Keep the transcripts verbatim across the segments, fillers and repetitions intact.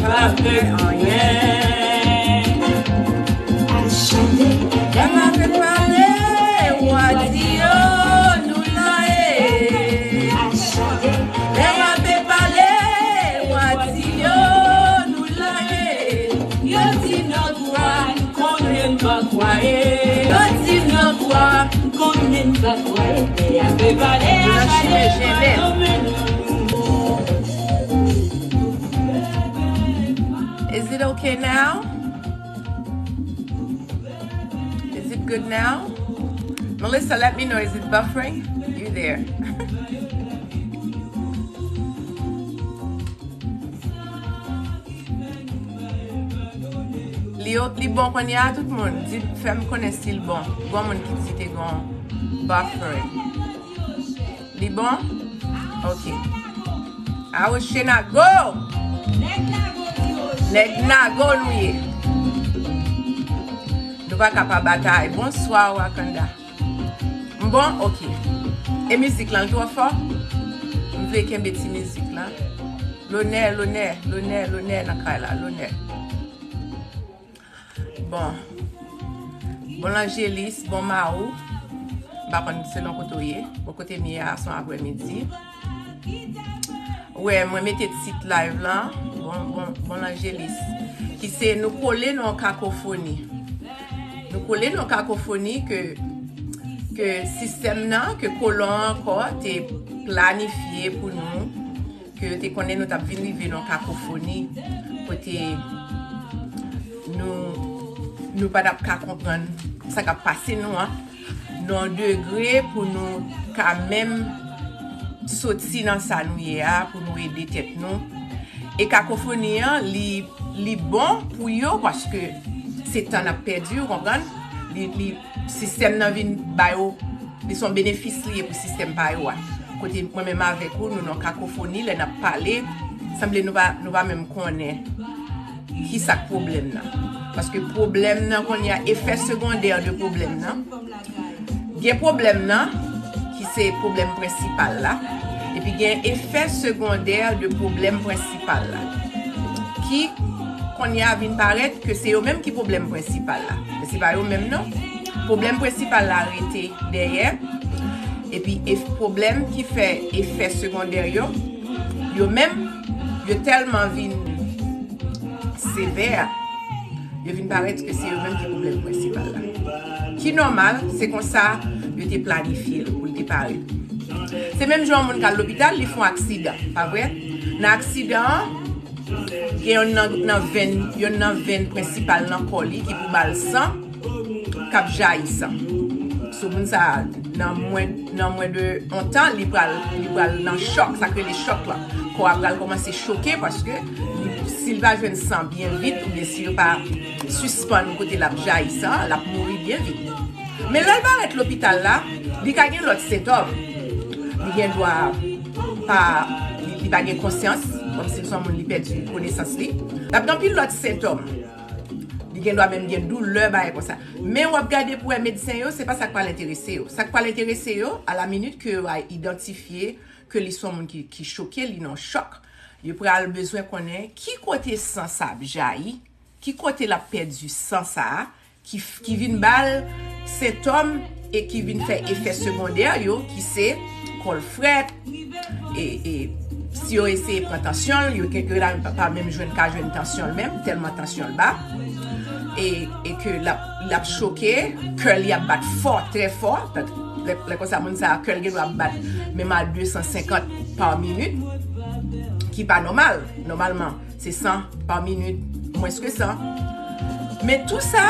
Pa fè anyen. Lè m ap pale, w a di yo nou la ye. Lè m ap pale, w a di yo nou la ye. Yo di nou kwa, m konnen m pa kwaye. Yo di nou kwa, m konnen m pa kwaye. Lè y ap pale, a pale, pale, men nou. Is it okay now? Is it good now? Melissa, let me know, is it buffering? You there? Li, li bon kounye a, tout moun? Di, fè m konnen si l bon. Gon moun ki di te gon buffering. Li bon? Ok. Awoche Nago! Nèg Nago nou ye. Nou pa ka pa batay. Bonswa, Wakanda. M bon? Ok. E mizik lan, l twò fò? M vle kenbe ti mizik lan. Lonè, lonè, lonè, lonè nan kay la. Lonè. Bon. Bon Lanjelis, bon Maou. M pa konn selon kote w ye. Bon, kote m ye a, se yon aprèmidi. Wè, mwen mete tit live lan. Bon, bon, bon Lanjelis. Ki se nou kole nan yon kakofoni. Nou kole nan yon kakofoni ke, ke sistèm nan, ke kolon an ankò te planifye pou nou. Ke yo te konnen nou t ap vin rive nan kakofoni kote nou, nou pa t ap ka konprann sa k ap pase nou an, nan yon degre pou nou ka menm soti nan sa nou ye a, pou nou ede tèt nou. E kakofoni an, li, li bon pou yo, paske se tan n ap pèdi, ou konprann? Li, li, sistèm nan vin ba yo, li se yon benefis li ye pou sistèm pa yo a. Kote mwen menm avèk ou, nou nan kakofoni, lè n ap pale, sanble nou pa, nou pa menm konnen ki sa k pwoblèm nan. Paske pwoblèm nan kounye a, efè segondè de pwoblèm nan. Gen pwoblèm nan, ki se pwoblèm prensipal la, epi gen efè segondè de pwoblèm prensipal la. Ki kounye a vin parèt ke se yo menm ki pwoblèm prensipal la. Men se pa yo menm non. Pwoblèm prensipal la rete dèyè. Epi e pwoblèm ki fè efè segondè yo, yo menm, yo tèlman vin sevè, yo vin parèt ke se yo menm ki pwoblèm prensipal la. Ki nòmal, se konsa yo te planifye l pou l te parèt. Se menm jan yon moun k al lopital, li fè yon aksidan, pa vre? Nan aksidan an, gen yonn nan, nan venn, yonn nan venn prensipal nan kò li ki pou ba l san, k ap jayi san. So moun sa a, nan mwen, nan mwen de yon tan, li pral, li pral nan chòk, sa k rele chòk la. Kò a pral kòmanse choke paske li, si l pa jwenn san byen vit, oubyen si yo pa sispann kote l ap jayi san, l ap mouri byen vit. Men lè l parèt lopital la, li ka gen lòt sentòm. Li gen dwa pa, li, li pa gen konsyans, kòmsi l se yon moun li pèdi konesans li. L ap gen anpil lòt sentòm. Li gen dwa menm gen doulè, bagay konsa. Men w ap gade pou wè medsen yo, se pa sa k pral enterese yo. Sa k pral enterese yo, a la minit ke yo a idantifye ke li se yon moun ki, ki choke, li nan chòk, yo pral bezwen konnen ki kote san sa ap jayi, ki kote l ap pèdi san sa a, ki, ki vin ba l sentòm e ki vin fè efè segondè yo, ki se kò l frèt, e, e si yo eseye pran tansyon l, yo gen, yo la pa, pa menm jwenn, ka jwenn tansyon l menm, tèlman tansyon l ba. E, e ke l ap, l ap choke, kè li ap bat fò, trè fò. Lè, lè konsa, moun sa a, kè l gen dwa ap bat menm a de san senkant pa minit, ki pa nòmal. Nòmalman, se san pa minit, mwens ke san. Men tou sa,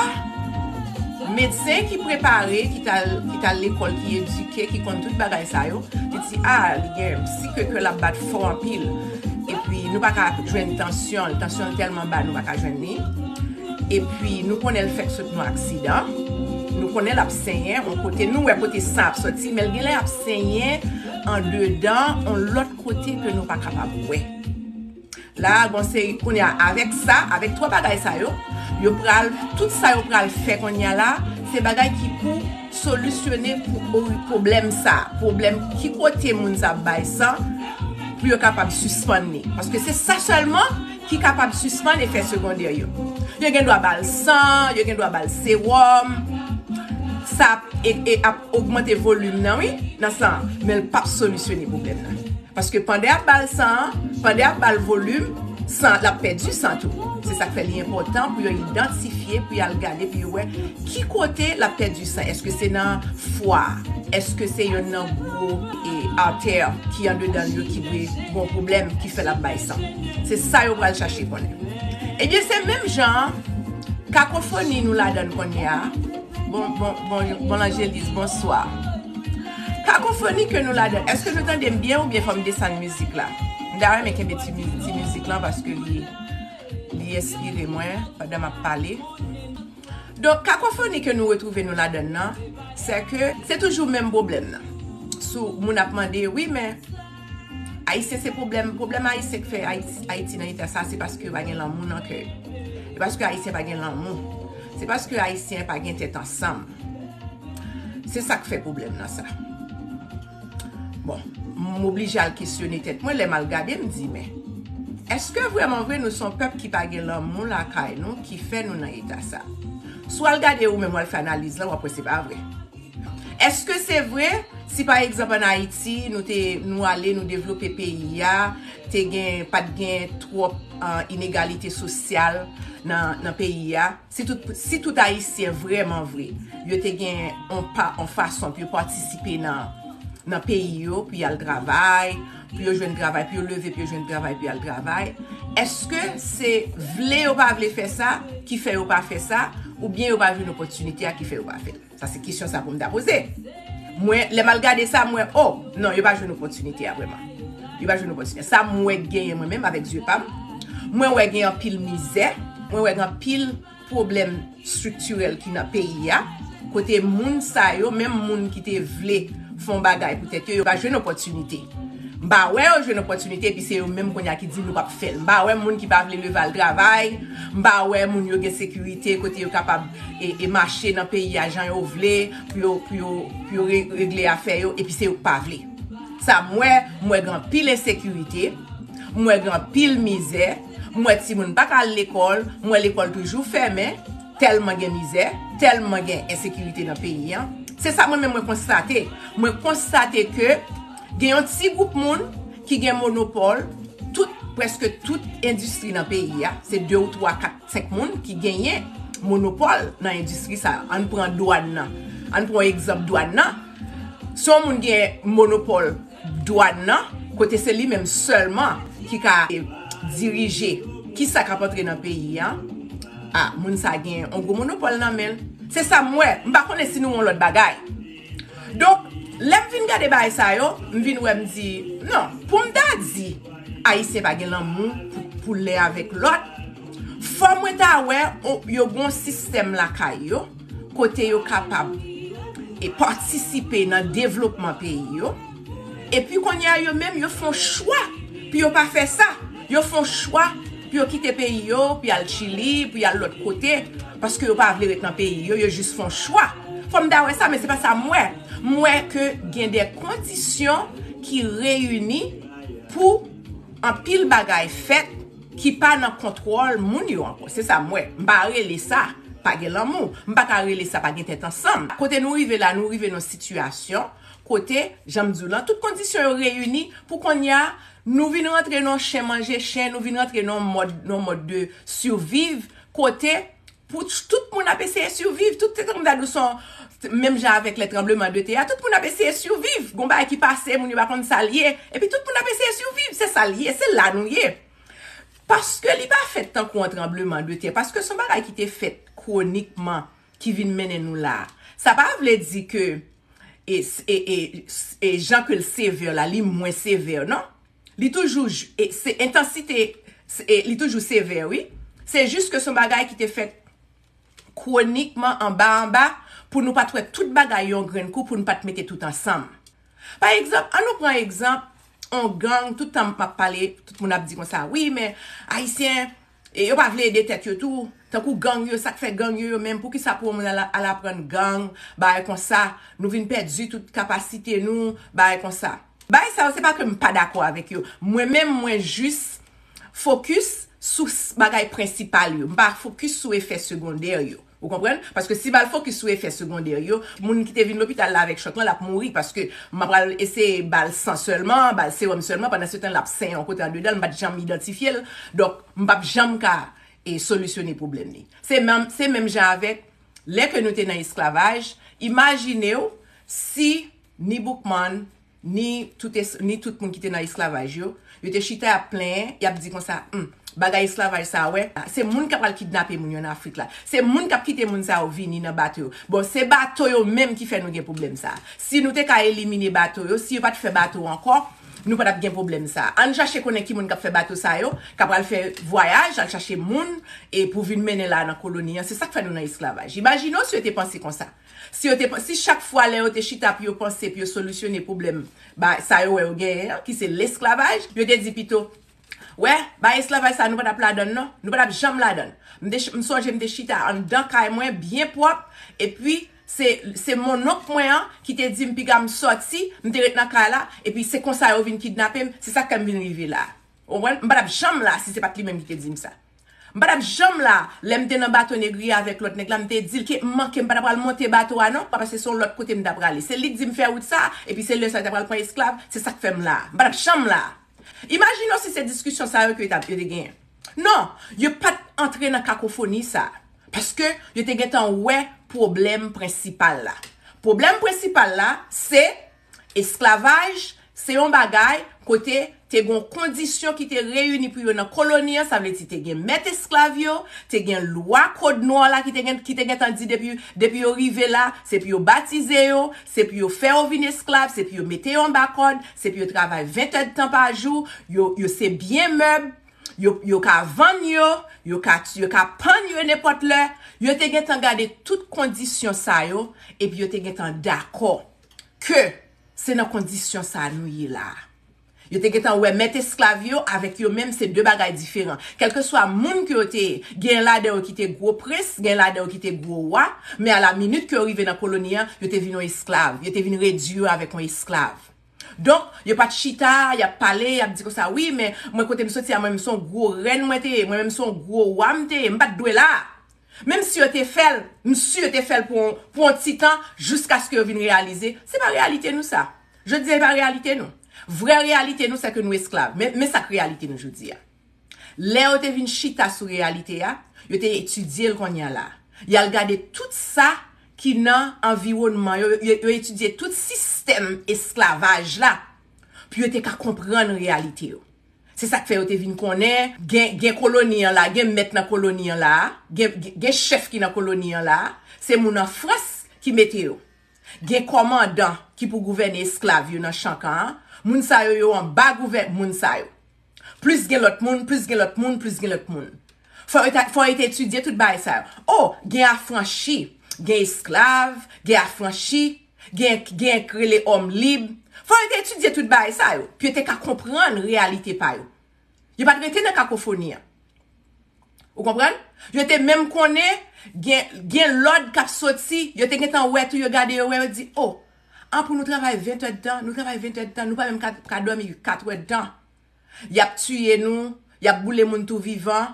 medsen ki prepare, ki t al, ki t al lekòl, ki edike, ki konn tout bagay sa yo, li di, a, li gen, si ke kè l ap bat fò anpil, epi nou pa ka jwenn tansyon l, tansyon l tèlman ba, nou pa ka jwenn li. Epi nou konnen l fèk sot nan aksidan, nou konnen l ap senyen, yon kote, nou wè kote san ap soti, men l genlè ap senyen andedan, yon lòt kote ke nou pa kapab wè. La, bon, se kounye a, avèk sa, avèk twa bagay sa yo, yo pral, tout sa yo pral fè kounye a la, se bagay ki pou solisyone pou pwoblèm sa. Pwoblèm ki kote moun sa ap bay san, pou yo kapab sispann li. Paske se sa sèlman ki kapab sispann efè segondè yo. Yo gen dwa ba l san, yo gen dwa ba l sewòm. Sa ap, e, e ap ogmante volim nan, wi, nan san an. Men l p ap solisyone pwoblèm nan. Paske pandan y ap ba l san an, pandan y ap ba l volim, san, l ap pèdi san tou. Se sa k fè li enpòtan pou yo idantifye, pou y al gade, pou yo wè ki kote l ap pèdi san. Èske se nan fwa? Èske se yonn nan gwo, e, atè ki andedan l yo ki dwe gon pwoblèm ki fè l ap bay san? Se sa yo pral chache konnen. Ebyen, se menm jan an, kakofoni nou ladan l kounye a. Bon, bon, bon, bon, Lanjelis, bonswa. Kakofoni ke nou ladan, èske nou tande m byen oubyen fò m desann mizik la? M ta renmen kenbe ti, mi- ti mizik lan paske li, li enspire mwen pandan m ap pale. Donk, kakofoni ke nou retwouve nou ladan nan, se ke se toujou menm pwoblèm nan. Sou moun ap mande, wi, men Ayisyen se pwoblèm, pwoblèm Ayisyen k fè Ayiti, Ayiti nan eta sa, se paske yo pa gen lanmou nan kè yo. Se paske Ayisyen pa gen lanmou. Se paske Ayisyen pa gen tèt ansanm. Se sa k fè pwoblèm nan sa. Bon, m oblije al kesyone tèt mwen, lè m al gade, m di, men, èske vrèman vre nou se yon pèp ki pa gen lanmou lakay nou, ki fè nou nan eta sa? Si w al gade ou menm, w al fè analiz lan, w ap wè se pa vre. Èske se vre, si pa egzanp ann Ayiti, nou te, nou ale, nou devlope peyi a, te gen, pa t gen twòp, ah, inegalite sosyal nan, nan peyi a, si tout, si tout Ayisyen vrèman vre, yo te gen yon pa, yon fason pou yo patisipe nan, nan peyi yo, pou y al travay, pou yo jwenn travay, pou yo leve, pou yo jwenn travay, pou y al travay, èske se vle yo pa vle fè sa, ki fè yo pa fè sa, oubyen yo pa jwenn opòtinite a ki fè yo pa fè l? Sa se kesyon sa pou m ta poze. Mwen, lè m al gade sa, mwen, oh, non, yo pa jwenn opòtinite a vrèman. Yo pa jwenn opòtinite. Sa m wè genyen mwen menm avèk zye pa m. Mwen wè gen anpil mizè. Mwen wè gen anpil pwoblèm estriktirèl ki nan peyi a. Kote moun sa yo, menm moun ki te vle fè yon bagay pou tèt yo, yo pa jwenn opòtinite. M pa wè yo jwenn opòtinite, epi se yo menm kounye a ki di nou p ap fè l. M pa wè moun ki pa vle leve al travay. M pa wè moun yo gen sekirite kote yo kapab e, e mache nan peyi a jan yo vle, pou yo, pou yo, pou yo re- regle afè yo, epi se yo k pa vle. Sa m wè, m wè gen anpil ensekirite, m wè gen anpil mizè, m wè timoun pa ka al lekòl, m wè lekòl toujou fèmen, tèlman gen mizè, tèlman gen ensekirite nan peyi an. Se sa mwen menm mwen konstate. Mwen konstate ke gen yon ti gwoup moun ki gen monopòl tout, prèske tout endistri nan peyi a. Se de ou twa, kat, senk moun ki genyen monopòl nan endistri sa. Ann pran dwàn nan. Ann pran egzanp dwàn nan. Si yon moun gen monopòl dwàn nan, kote se li menm sèlman ki ka, e, dirije kisa k ap antre nan peyi a, a, moun sa gen yon gwo monopòl nan men l. Se sa m wè. M pa konnen si nou wè yon lòt bagay. Donk, lè m vin gade bagay sa yo, m vin wè, m di, non, pou m ta di Ayisyen pa gen lanmou pou, pou len avèk lòt, fò mwen ta wè, o, yo gon sistèm lakay yo, kote yo kapab e patisipe nan devlopman peyi yo. Epi kounye a, yo menm, yo fè yon chwa pou yo pa fè sa. Yo fè yon chwa pou yo kite peyi yo, pou y al Chili, pou y al lòt kote, paske yo pa vle ret nan peyi yo, yo jis fè yon chwa. Fò m ta wè sa, men se pa sa m wè. M wè ke gen de kondisyon ki reyini pou anpil bagay fèt ki pa nan kontwòl moun yo ankò. Se sa m wè. M pa rele sa pa gen lanmou. M pa ka rele sa pa gen tèt ansanm. Kote nou rive la, nou rive nan sitiyasyon kote, jan m di w lan, tout kondisyon yo reyini pou kounye a, nou vin rantre nan chen manje chen, nou vin rantre nan mòd, nan mòd de surviv, kote pou ch- tout moun ap eseye surviv, tout se tankou m ta di w se yon, menm jan avèk lè tranbleman de tè a, tout moun ap eseye surviv. Gon bagay ki pase, moun yo pa konn sa l ye, epi tout moun ap eseye surviv, se sa l ye, se la nou ye. Paske li pa fèt tankou yon tranbleman de tè, paske se yon bagay ki te fèt kwonikman, ki vin mennen nou la. Sa pa vle di ke e, e, e, e jan ke l sevè la, li mwen sevè, non. Li toujou, j- e, se entansite, se- e, li toujou sevè, wi. Se jis ke se yon bagay ki te fèt kwonikman, anba anba, pou nou pa t wè tout bagay yon grenn kou, pou nou pa t mete tout ansanm. Pa egzanp, ann nou pran egzanp, on gang, tout tan m ap pale, tout moun ap di konsa, wi, men Ayisyen, e yo pa vle ede tèt yo tou. Tankou gang yo, sa k fè gang yo, yo menm, poukisa pou yon moun al, al aprann gang, bagay konsa, nou vin pèdi tout kapasite nou, bagay konsa. Bagay sa yo, se pa ke m pa dakò avèk yo. Mwen menm, mwen jis fokis sou bagay prensipal yo. M pa fokis sou efè segondè yo. Ou konprann? Paske si m al fokis sou efè segondè yo, moun ki te vin lopital la avèk chòk lan, l ap mouri. Paske m pral eseye ba l san sèlman, ba l sewòm sèlman, pandan se tan l ap senyen yon kote andedan l, m pa t janm idantifye l. Donk, m p ap janm ka e solisyone pwoblèm li. Se menm, se menm jan avèk lè ke nou te nan esklavaj. Imajine w si ni Boukman, ni tout, es, ni tout moun ki te nan esklavaj yo, yo te chita y ap plenyen, y ap di konsa, hmm, bagay esklavaj sa a, wè, se moun k ap al kidnape moun yo nan Afrik la. Se moun k ap kite moun sa yo vini nan bato yo. Bon, se bato yo menm ki fè nou gen pwoblèm sa a. Si nou te ka elimine bato yo, si yo pa t fè bato ankò, nou pa t ap gen pwoblèm sa a. Ann chache konnen ki moun k ap fè bato sa yo, k ap al fè vwayaj, al chache moun, e pou vin mennen la nan koloni an. Se sa k fè nou nan esklavaj. Imajine w si yo te panse konsa. Si yo te, si chak fwa lè yo te chita pou yo panse, pou yo solisyone pwoblèm, ba, sa yo wè yo genyen an, ki se lesklavaj, yo te di pito, wè, ba esklavaj sa, nou pa t ap ladann non, nou pa t ap janm ladann. M te ch-, m sonje m te chita anndan kay mwen, byen pwòp, epi se, se monnonk mwen an ki te di m piga m sòti, m te ret nan kay la, epi se konsa yo vin kidnape m, se sa k fè m vin rive la. Ou konprann? M pa t ap janm la si se pa t li menm ki te di m sa. M pa t ap janm la, lè m te nan bato negriye avèk lòt nèg la, m te di l ke m manke, m pa t ap pral monte bato a non, paske se yon lòt kote m t ap prale. Se li k di m fè wout sa, epi se lè sa yo t ap pral pran esklav, se sa k fè m la. M pa t ap janm la. Imajine w si se diskisyon sa yo ke yo t ap, yo te genyen. Non, yo pa t antre nan kakofoni sa. Paske yo te gentan wè pwoblèm prensipal la. Pwoblèm prensipal la, se esklavaj, se yon bagay kote te gen yon kondisyon ki te reyini pou yo nan koloni an, sa vle di te gen mèt esklav yo, te gen lwa kòd nwa la ki te gen, ki te gentan di depi, depi yo rive la, se pou yo batize yo, se pou yo fè yo vin esklav, se pou yo mete yo anba kòd, se pou yo travay ven èdtan pa jou, yo, yo se byen mèb, yo, yo ka vann yo, yo ka, yo ka pann yo nenpòt lè. Yo te gentan gade tout kondisyon sa yo, epi yo te gentan dakò ke se nan kondisyon sa nou ye la a. Yo te gentan wè mèt esklav yo avèk yo menm se de bagay diferan. Kèlkeswa moun ke yo te ye, gen ladan yo ki te gwo prens, gen ladan yo ki te gwo wa, men a la minit ke yo rive nan koloni an, yo te vin yon esklav. Yo te vin redui yo avèk yon esklav. Donk, yo pa t chita, y ap pale, y ap di konsa, wi, men mwen kote m soti a, mwen menm se yon gwo rèn mwen te ye, mwen menm se yon gwo wa m te ye, m pa t dwe la. Menm si yo te fè l, m si yo te fè l pou, pou yon ti tan, jiskaske yo vin reyalize, se pa reyalite nou sa. Jodi a, e pa reyalite nou. Vrè reyalite nou, se ke nou esklav. Men, men sa k reyalite nou jodi a. Lè yo te vin chita sou reyalite a, yo te etidye l kounye a la. Y al gade tout sa ki nan anviwònman yo, yo, yo etidye tout sistèm esklavaj la, pou yo te ka konprann reyalite yo. Se sa k fè yo te vin konnen, gen, gen koloni an la, gen mèt nan koloni an la, gen, gen, gen chèf ki nan koloni an la, se moun an Frans ki mete yo. Gen kòmandan ki pou gouvène esklav yo nan chan kan an, moun sa yo, yo anba gouvè-, moun sa yo. Plis gen lòt moun, plis gen lòt moun, plis gen lòt moun. Fò yo ta, fò yo te etidye tout bagay sa yo. O, gen afranchi, gen esklav, gen afranchi, gen, gen k rele òm lib. Fò yo te etidye tout bagay sa yo, pou yo te ka konprann reyalite pa yo. Yo pa t rete nan kakofoni an. Ou konprann? Yo te menm konnen gen, gen lòd k ap soti, yo te gentan wè tou, yo gade, yo wè, yo di, o, an pou nou travay ven èdtan, nou travay ven èdtan, nou pa menm ka, ka dòmi kat èdtan. Y ap tiye nou, y ap boule moun tou vivan.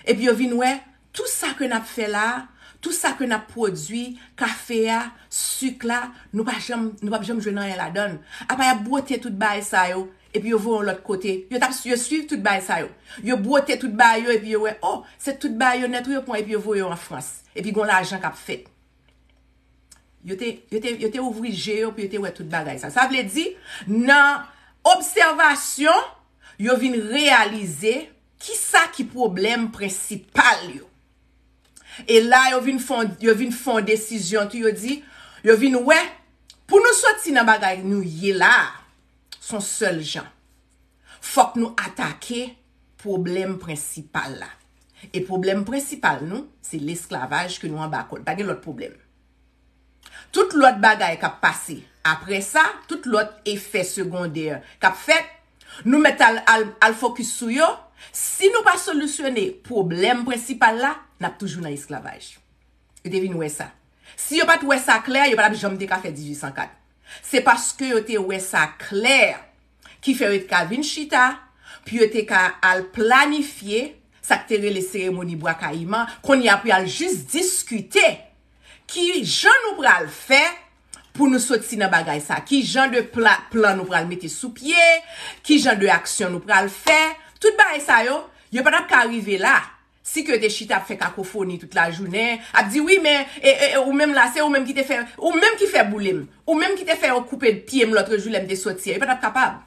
Epi yo vin wè, tou sa ke n ap fè la, tou sa ke n ap pwodui, kafe a, sik la, nou pa janm, nou p ap janm jwenn anyen ladan l. Apa y ap bwote tout bagay sa yo, epi yo voye yon lòt kote. Yo t ap, yo swiv tout bagay sa yo. Yo bwote tout bagay yo, epi yo wè, o, se tout bagay yo nèt wi yo pran, epi yo voye yo an Frans. Epi gon lajan k ap fèt. Yo te, yo te, yo te ouvri je yo pou yo te wè tout bagay sa. Sa vle di, nan obsèvasyon, yo vin reyalize kisa ki pwoblèm prensipal yo. E la, yo vin fè yon, yo vin fè yon desizyon tou, yo di, yo vin wè, pou nou soti nan bagay nou ye la a, se yon sèl jan. Fòk nou atake pwoblèm prensipal la. E pwoblèm prensipal nou, se lesklavaj ke nou anba kòd. Pa gen lòt pwoblèm. Tout lòt bagay k ap pase apre sa, tout lòt efè segondè k ap fèt, nou mèt al, al, al fokis sou yo. Si nou pa solisyone pwoblèm prensipal la, n ap toujou nan esklavaj. Yo te vin wè sa. Si yo pa t wè sa klè, yo pa t ap janm te ka fè dizuit san kat. Se paske yo te wè sa klè ki fè yo te ka vin chita, pou yo te ka al planifye, sa k te rele seremoni Bwa Kayiman, kounye a pou y al jis diskite ki jan nou pral fè pou nou soti nan bagay sa, ki jan de pla, plan nou pral mete sou pye, ki jan de aksyon nou pral fè. Tout bagay sa yo, yo pa t ap ka rive la si ke yo te chita ap fè kakofoni tout lajounen, ap di, "Wi, men e, e, e, ou menm la, se ou menm ki te fè, ou menm ki fè boule m, ou menm ki te fè yo koupe pye m lòt jou lè m te soti a." Yo pa t ap kapab.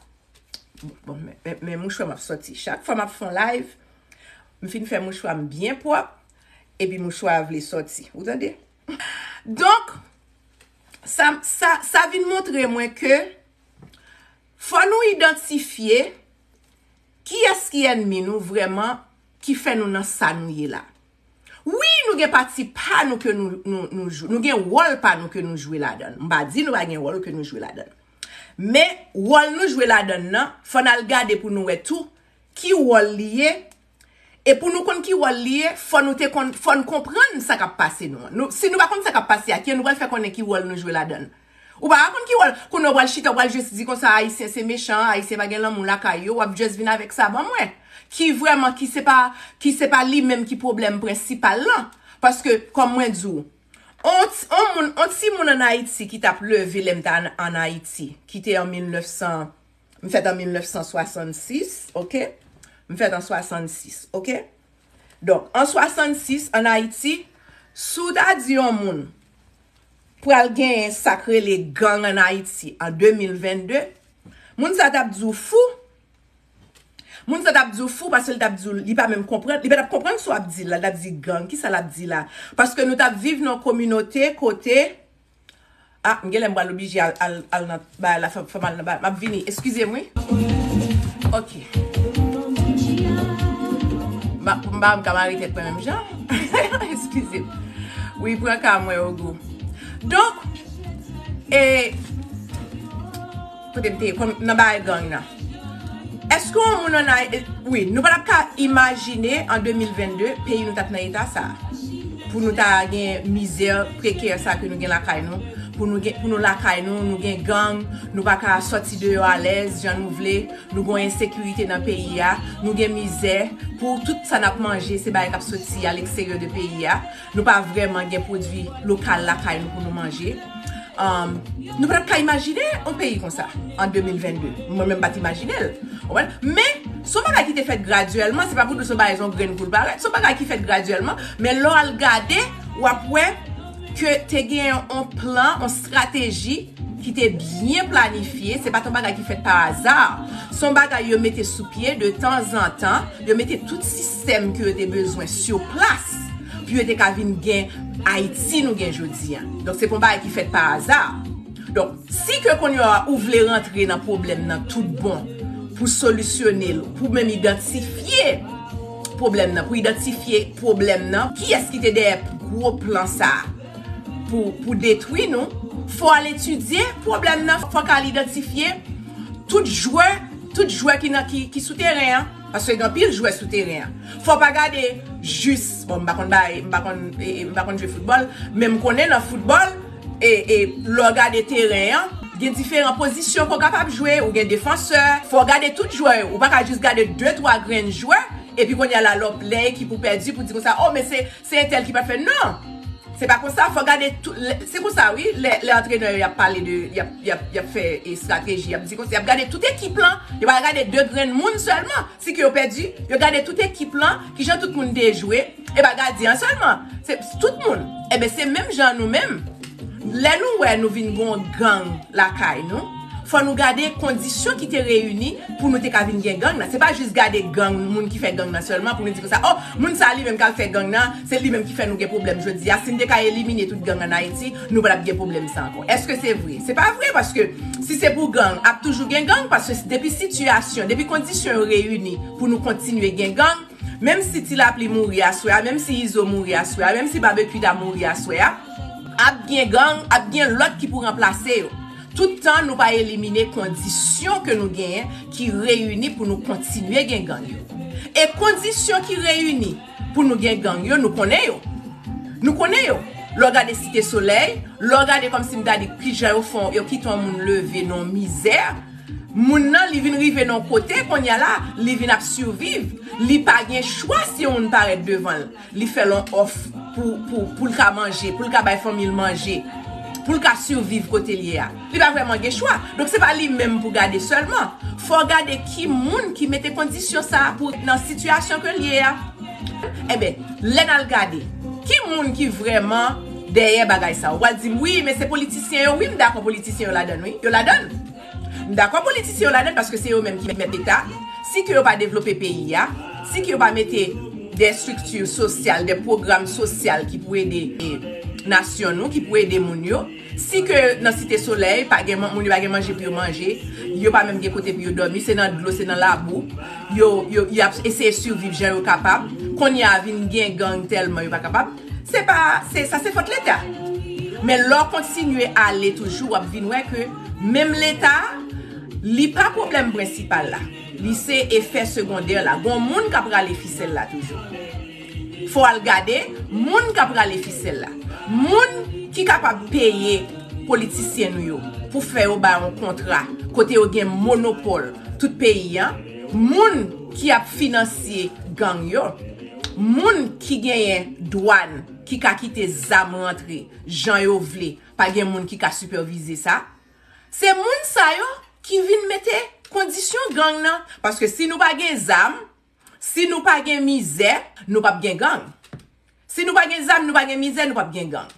Bon, men, men, men mouchwa m ap sòti. Chak fwa m ap fè yon live, m fin fè mouchwa m byen pwòp, epi mouchwa a vle sòti. Ou tande? Donk, sa, sa, sa vin montre mwen ke fò nou idantifye kiyès ki ènmi nou vrèman, ki fè nou nan sa nou ye la. Wi, nou gen pati pa nou ke nou, nou, nou jwe, nou gen wòl pa nou ke nou jwe ladan l. M pa di nou pa gen wòl ke nou jwe ladan l. Men, wòl nou jwe ladan l nan, fò n al gade pou nou wè tou ki wòl li ye. E pou nou konn ki wòl li ye, fò nou te konn, fò n konprann sa k ap pase nou an. Nou, si nou pa konn sa k ap pase ak yo, nou pral fè konnen ki wòl nou jwe ladan l. Ou pa konn ki wòl, kounye a w pral chita, w pral jis di konsa Ayisyen se mechan, Ayisyen pa gen lanmou lakay yo, w ap jis vin avèk sa ban mwen. Ki vrèman, ki se pa, ki se pa li menm ki pwoblèm prensipal lan. Paske, kòm mwen di w, on, on moun, on timoun ann Ayiti ki t ap leve lè m t ann, ann Ayiti, ki te an mil nèf san, m fèt an mil nèf san swasannsis, oke? M fèt an swasannsis, oke? Donk, an swasannsis, ann Ayiti, si w ta di yon moun pral genyen sa k rele gang ann Ayiti an de mil vennde, moun sa t ap di w fou. Moun sa t ap di w fou paske li t ap di w, li pa menm konprann, li pa t ap konprann sa w ap di la, l t ap di gang, kisa l ap di la? Paske nou t ap viv nan yon kominote kote, ah, m genlè m pral oblije al, al, al nan bagay la, fè, fè m al nan bagay, m ap vini, eskize m wi. Oke. M pa, m pa, m ka mare tèt mwen menm jan. Eskize m. Wi, pran ka mwen, Ogou. Donk, e, kote m te ye, kòm nan bagay gang nan. Èske yon moun ann Ay-, wi, nou pa t ap ka imajine an de mil vennde peyi nou t ap nan eta sa a. Pou nou ta gen mizè prekè sa ke nou gen lakay nou, pou nou gen, pou nou lakay nou, nou gen gang, nou pa ka sòti deyò alèz jan nou vle, nou gen ensekirite nan peyi a, nou gen mizè, pou tout sa n ap manje, se bagay k ap soti aleksteryè de peyi a. Nou pa vrèman gen pwodui lokal lakay nou pou nou manje. Um, nou pa t ap ka imajine yon peyi konsa an de mil vennde. Mwen menm pa t imajine l. Ou konprann? Men, se yon bagay ki te fèt gradyèlman, se pa pou di w se yon bagay, se yon grenn kou l parèt. Se yon bagay ki fèt gradyèlman, men lè w al gade, w ap wè ke te gen yon plan, yon estrateji ki te byen planifye. Se pa t yon bagay ki fèt pa aza. Se yon bagay yo mete sou pye de tanzantan. Yo mete tout sistèm ke yo te bezwen sou plas pou yo te ka vin gen Ayiti nou gen jodi a. Donk, se pa yon bagay ki fèt pa aza. Donk, si ke kounye a ou vle rantre nan pwoblèm nan tout bon pou solisyone l, pou menm idantifye pwoblèm nan, pou idantifye pwoblèm nan, kiyès ki te dèyè gwo plan sa a? Pou, pou detwi nou, fò w al etidye pwoblèm nan, fò w al idantifye tout jwè, tout jwè ki nan, ki, ki sou teren an. Paske gen anpil jwè sou teren an. Fò w pa gade jis, bon, m pa konn bay, m pa konn, e, e, m pa konn jwe foutbòl, men m konnen nan foutbòl, e, e, lè w gade teren an, gen diferan pozisyon ke w kapab jwe, ou gen defansè, fò w gade tout jwè yo, ou pa ka jis gade de, twa grenn jwè, epi kounye a la, lè w, lè ekip ou pèdi, pou di konsa, o, men se, se entèl ki pa fè, non! Se pa konsa, fò gade tou, lè, se konsa wi, lè, lè antrenè yo y ap pale de, y ap, y ap, y ap fè estrateji, y ap di konsa, y ap gade tout ekip lan, yo pa gade de grenn moun sèlman, si ke yo pèdi, yo gade tout ekip lan, kijan tout moun te jwe, e pa gadyen an sèlman, se tout moun. Enben, se menm jan nou menm, lè nou wè nou vin gon gang lakay nou, fò nou gade kondisyon ki te reyini pou nou te ka vin gen gang nan. Se pa jis gade gang, moun ki fè gang nan sèlman pou nou di konsa, o, moun sa li menm k al fè gang nan, se li menm ki fè nou gen pwoblèm jodi a. Si n te ka elimine tout gang ann Ayiti, nou pa t ap gen pwoblèm sa ankò. Èske se vre? Se pa vre, paske si se pou gang, ap toujou gen gang, paske depi sitiyasyon, depi kondisyon yo reyini pou nou kontinye gen gang, menm si Ti Lapli mouri aswè a, menm si Izo mouri aswè a, menm si Babekyou ta mouri aswè a, ap gen gang, ap gen lòt ki pou ranplase yo. Tout tan nou pa elimine kondisyon ke nou genyen ki reyini pou nou kontinye gen gang yo. E kondisyon ki reyini pou nou gen gang yo, nou konnen yo. Nou konnen yo. Lè w gade Site Solèy, lè w gade kòmsi m ta di kijan yo fè, yo kite yon moun leve nan yon mizè, Moun nan, li vin rive nan kote, kounye a la, li vin ap siviv. Li pa gen chwa si yon moun parèt devan l. Li fè l yon òf pou, pou, pou l ka manje, pou l ka bay fanmi l manje, pou l ka siviv kote l ye a. Li pa vrèman gen chwa. Donk, se pa li menm pou gade sèlman. Fò w gade ki moun ki mete kondisyon sa a pou nan sitiyasyon ke l ye a. Enben, lè n al gade, ki moun ki vrèman dèyè bagay sa a? Ou pral di m, wi, men se politisyen yo. Wi, m dakò, politisyen yo ladann, wi. Yo ladann. M dakò, politisyen yo ladann, paske se yo menm ki mèt Leta. Si ke yo pa devlope peyi a, si ke yo pa mete de estrikti sosyal, de pwogram sosyal ki pou ede, e, nasyon nou, ki pou ede moun yo, si ke nan Site Solèy, pa gen man-, moun yo pa gen manje pou yo manje, yo pa menm gen kote pou yo dòmi, se nan dlo, se nan labou, yo, yo, y ap eseye siviv jan yo kapab, kounye a vin gen gang tèlman yo pa kapab, se pa, se, sa se fòt Leta. Men lè w kontinye ale toujou, w ap vin wè ke menm Leta, li pa pwoblèm prensipal la. Li se efè segondè la. Gon moun k ap rale fisèl la toujou. Fò w al gade moun k ap rale fisèl la. Moun ki kapab peye politisyen nou yo pou fè yo bay yon kontra kote yo gen monopòl tout peyi an. Moun ki ap finansye gang yo. Moun ki genyen dwàn ki ka kite zam rantre jan yo vle, pa gen moun ki ka sipèvize sa. Se moun sa yo ki vin mete kondisyon gang nan. Paske si nou pa gen zam, si nou pa gen mizè, nou p ap gen gang. Si nou pa gen zam, nou pa gen mizè, nou p ap gen gang.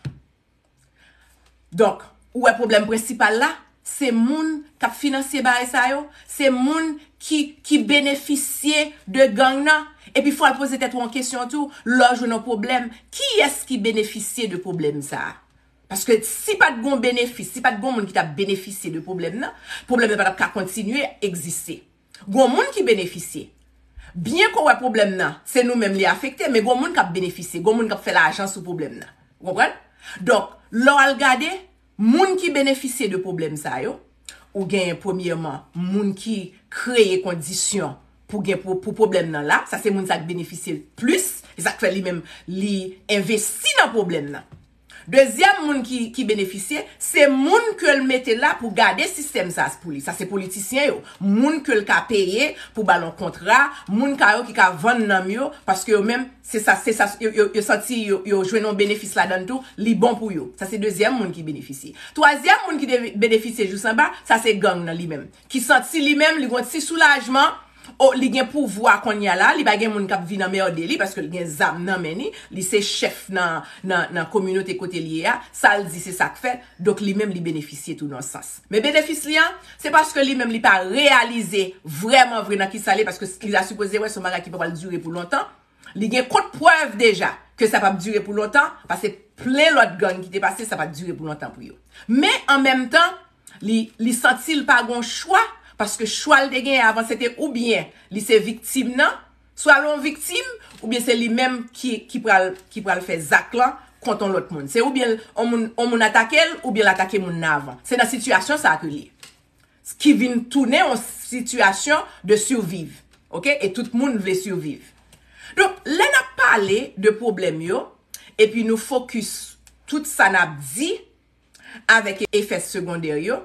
Donk, ou wè pwoblèm prensipal la, se moun k ap finansye bagay sa yo, se moun ki, ki benefisye de gang nan. Epi fò w al poze tèt ou yon kesyon tou, lè w jwenn yon pwoblèm, kiyès ki benefisye de pwoblèm sa a? Paske si pa t gon benefis, si pa t gon moun ki t ap benefisye de pwoblèm nan, pwoblèm nan pa t ap ka kontinye egziste. Gon moun ki benefisye. Byen ke w wè pwoblèm nan, se nou menm li afekte, men gon moun k ap benefisye, gon moun k ap fè lajan sou pwoblèm nan. Ou konprann? Donk, lè w al gade, moun ki benefisye de pwoblèm sa yo, ou genyen premyèman moun ki kreye kondisyon pou gen pou, pou pwoblèm nan la, sa se moun sa k benefisye plis, e sa k fè li menm li envesti nan pwoblèm nan. Dezyèm moun ki, ki benefisye, se moun ke l mete la pou gade sistèm sa pou li. Sa se politisyen yo. Moun ke l ka peye pou ba l yon kontra, moun ka yo ki ka vann nanm yo, paske yo menm, se sa, se sa, yo, yo, yo santi yo, yo jwenn yon benefis ladan l tou, li bon pou yo. Sa se dezyèm moun ki benefisye. Twazyèm moun ki de-, benefisye jous anba, sa se gang nan li menm. Ki santi li menm, li gon ti soulajman, o, li gen pouvwa kounye a la, li pa gen moun k ap vin anmède li, paske l gen zam nan men li, li se chèf nan, nan, nan kominote kote li ye a, sa l di se sa k fèt, donk li menm li benefisye tou nan sans. Men benefis li an, se paske li menm li pa reyalize vrèman vre nan kisa l ye, paske li ta sipoze wè se yon bagay ki pa pral dire pou lontan, li gen kont prèv deja ke sa p ap dire pou lontan, paske plen lòt gang ki te pase, sa pa t dire pou lontan pou yo. Men an menm tan, li, li santi l pa gon chwa, paske chwa l te genyen avan se te oubyen li se viktim nan, swa l yon viktim, oubyen se li menm ki, ki pral, ki pral fè zak lan kont yon lòt moun. Se oubyen yon moun, yon moun atake l, oubyen l atake moun nan avan. Se nan sitiyasyon sa a ke li ye. Ki vin tounen yon sitiyasyon de surviv. Oke? E tout moun vle surviv. Donk, lè n ap pale de pwoblèm yo, epi nou fokis tout sa n ap di avèk efè segondè yo,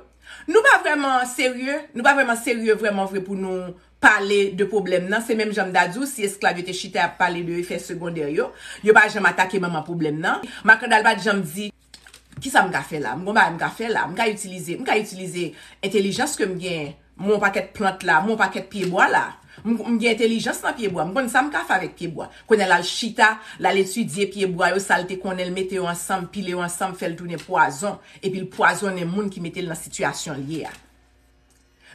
nou pa vrèman serye, nou pa vrèman serye vrèman vre pou nou pale de pwoblèm nan. Se menm jan m ta di w, si esklav yo te chita ap pale de efè segondè yo, yo pa janm atake manman pwoblèm nan. Makandal pa t janm di, kisa m ka fè la? M gon bagay m ka fè la? M ka itilize, m ka itilize entèlijans ke m gen, m wè yon pakèt plant la, m wè yon pakèt pyebwa la. M, m gen entèlijans nan pyebwa, m konn sa m ka fè avèk pyebwa. Kounye a l al chita, l al etidye pyebwa yo, sa l te konnen, l mete yo ansanm, pile yo ansanm, fè l tounen pwazon, epi l pwazonnen moun ki mete l nan sitiyasyon l ye a.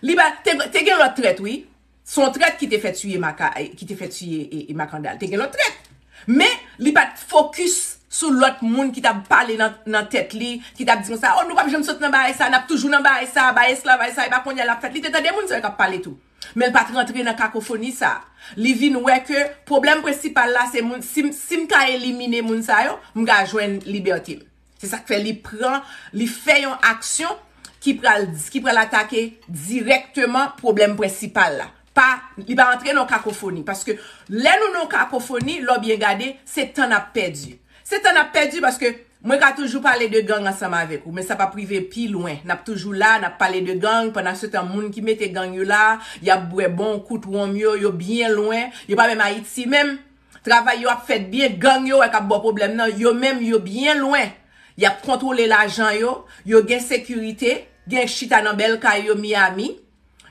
Li pa, te, te gen lòt trèt, wi. Se yon trèt ki te fè tiye Maka, ki te fè tiye, e, e Makandal. Te gen lòt trèt. Men, li pa t fokis sou lòt moun ki t ap pale nan, nan tèt li, ki t ap di konsa, o, nou p ap janm sot nan bagay sa, n ap toujou nan bagay sa, bagay esklavaj sa, e pa kounye a l ap fèt. Li te tande moun sa yo k ap pale tou. Men l pa t rantre nan kakofoni sa. Li vin wè ke pwoblèm prensipal la, se moun, si m, si m ka elimine moun sa yo, m ka jwenn libète m. Se sa k fè li pran, li fè yon aksyon ki pral, ki pral atake dirèkteman pwoblèm prensipal la. Pa, li pa antre nan kakofoni. Paske lè nou nan kakofoni, lè w byen gade, se tan n ap pèdi. Se tan n ap pèdi paske Mwen ka toujou pale de gang ansanm avèk ou, men sa p ap rive pi lwen. N ap toujou la, n ap pale de gang, pandan se tan moun ki mete gang yo la, y ap bwè bon kout wonm yo, yo byen lwen, yo pa menm Ayiti menm. Travay yo ap fèt byen, gang yo wè k ap ba w pwoblèm nan, yo menm yo byen lwen. Y ap kontwole lajan yo, yo gen sekirite, gen chita nan bèl kay yo Miami,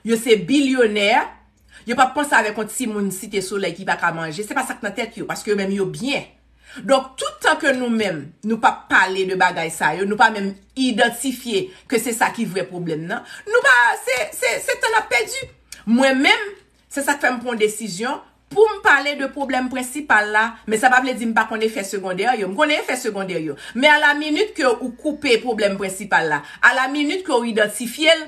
yo se bilyonè, yo p ap panse avèk yon timoun Site Solèy ki pa ka manje, se pa sa k nan tèt yo, paske yo menm yo byen. Donk, tout tan ke nou menm, nou p ap pale de bagay sa yo, nou pa menm idantifye ke se sa ki vrè pwoblèm nan, nou pa, se, se, se tan n ap pèdi. Mwen menm, se sa k fè m pran yon desizyon pou m pale de pwoblèm prensipal la, men sa pa vle di m pa konn efè segondè yo. M konnen efè segondè yo. Men alaminit ke ou koupe pwoblèm prensipal la, alaminit ke ou idantifye l,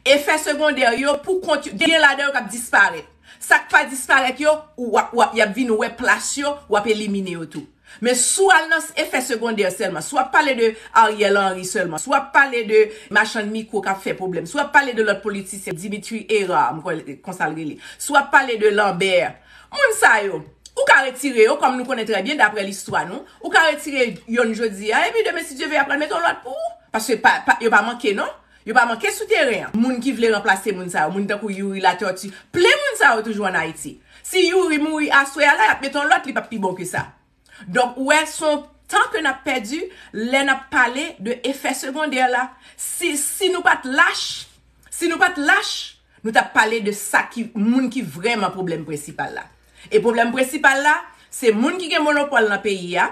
efè segondè yo pou kont yo, gen ladan yo k ap disparèt. Sa k pa disparèt yo, ou w ap, w ap, y ap vin wè plas yo, w ap elimine yo tou. Men si w al nan efè segondè sèlman, si w ap pale de Ariel Henry sèlman, si w ap pale de machann mikwo k ap fè pwoblèm, si w ap pale de lòt politisyen, Dimitri Hérard, m kwè konsa l rele, si w ap pale de Lambert, moun sa yo, ou ka retire yo, kòm nou konnen trè byen, daprè listwa nou, ou ka retire yonn jodi a, epi demen, si Dye vle, y ap pral mete yon lòt pou ou. Paske pa, pa, yo pa manke, non. Yo pa manke sou teren an. Moun ki vle ranplase moun sa yo, moun tankou Youri Latortue, plen moun sa yo toujou ann Ayiti. Si Youri mouri aswè a la, y ap mete yon lòt, li p ap pi bon ke sa. Donk, ou wè, se yon tan ke n ap pèdi lè n ap pale de efè segondè la. Si, si nou pa t lach, si nou pa t lach, nou t ap pale de sa ki, moun ki vrèman pwoblèm prensipal la. E pwoblèm prensipal la, se moun ki gen monopòl nan peyi a,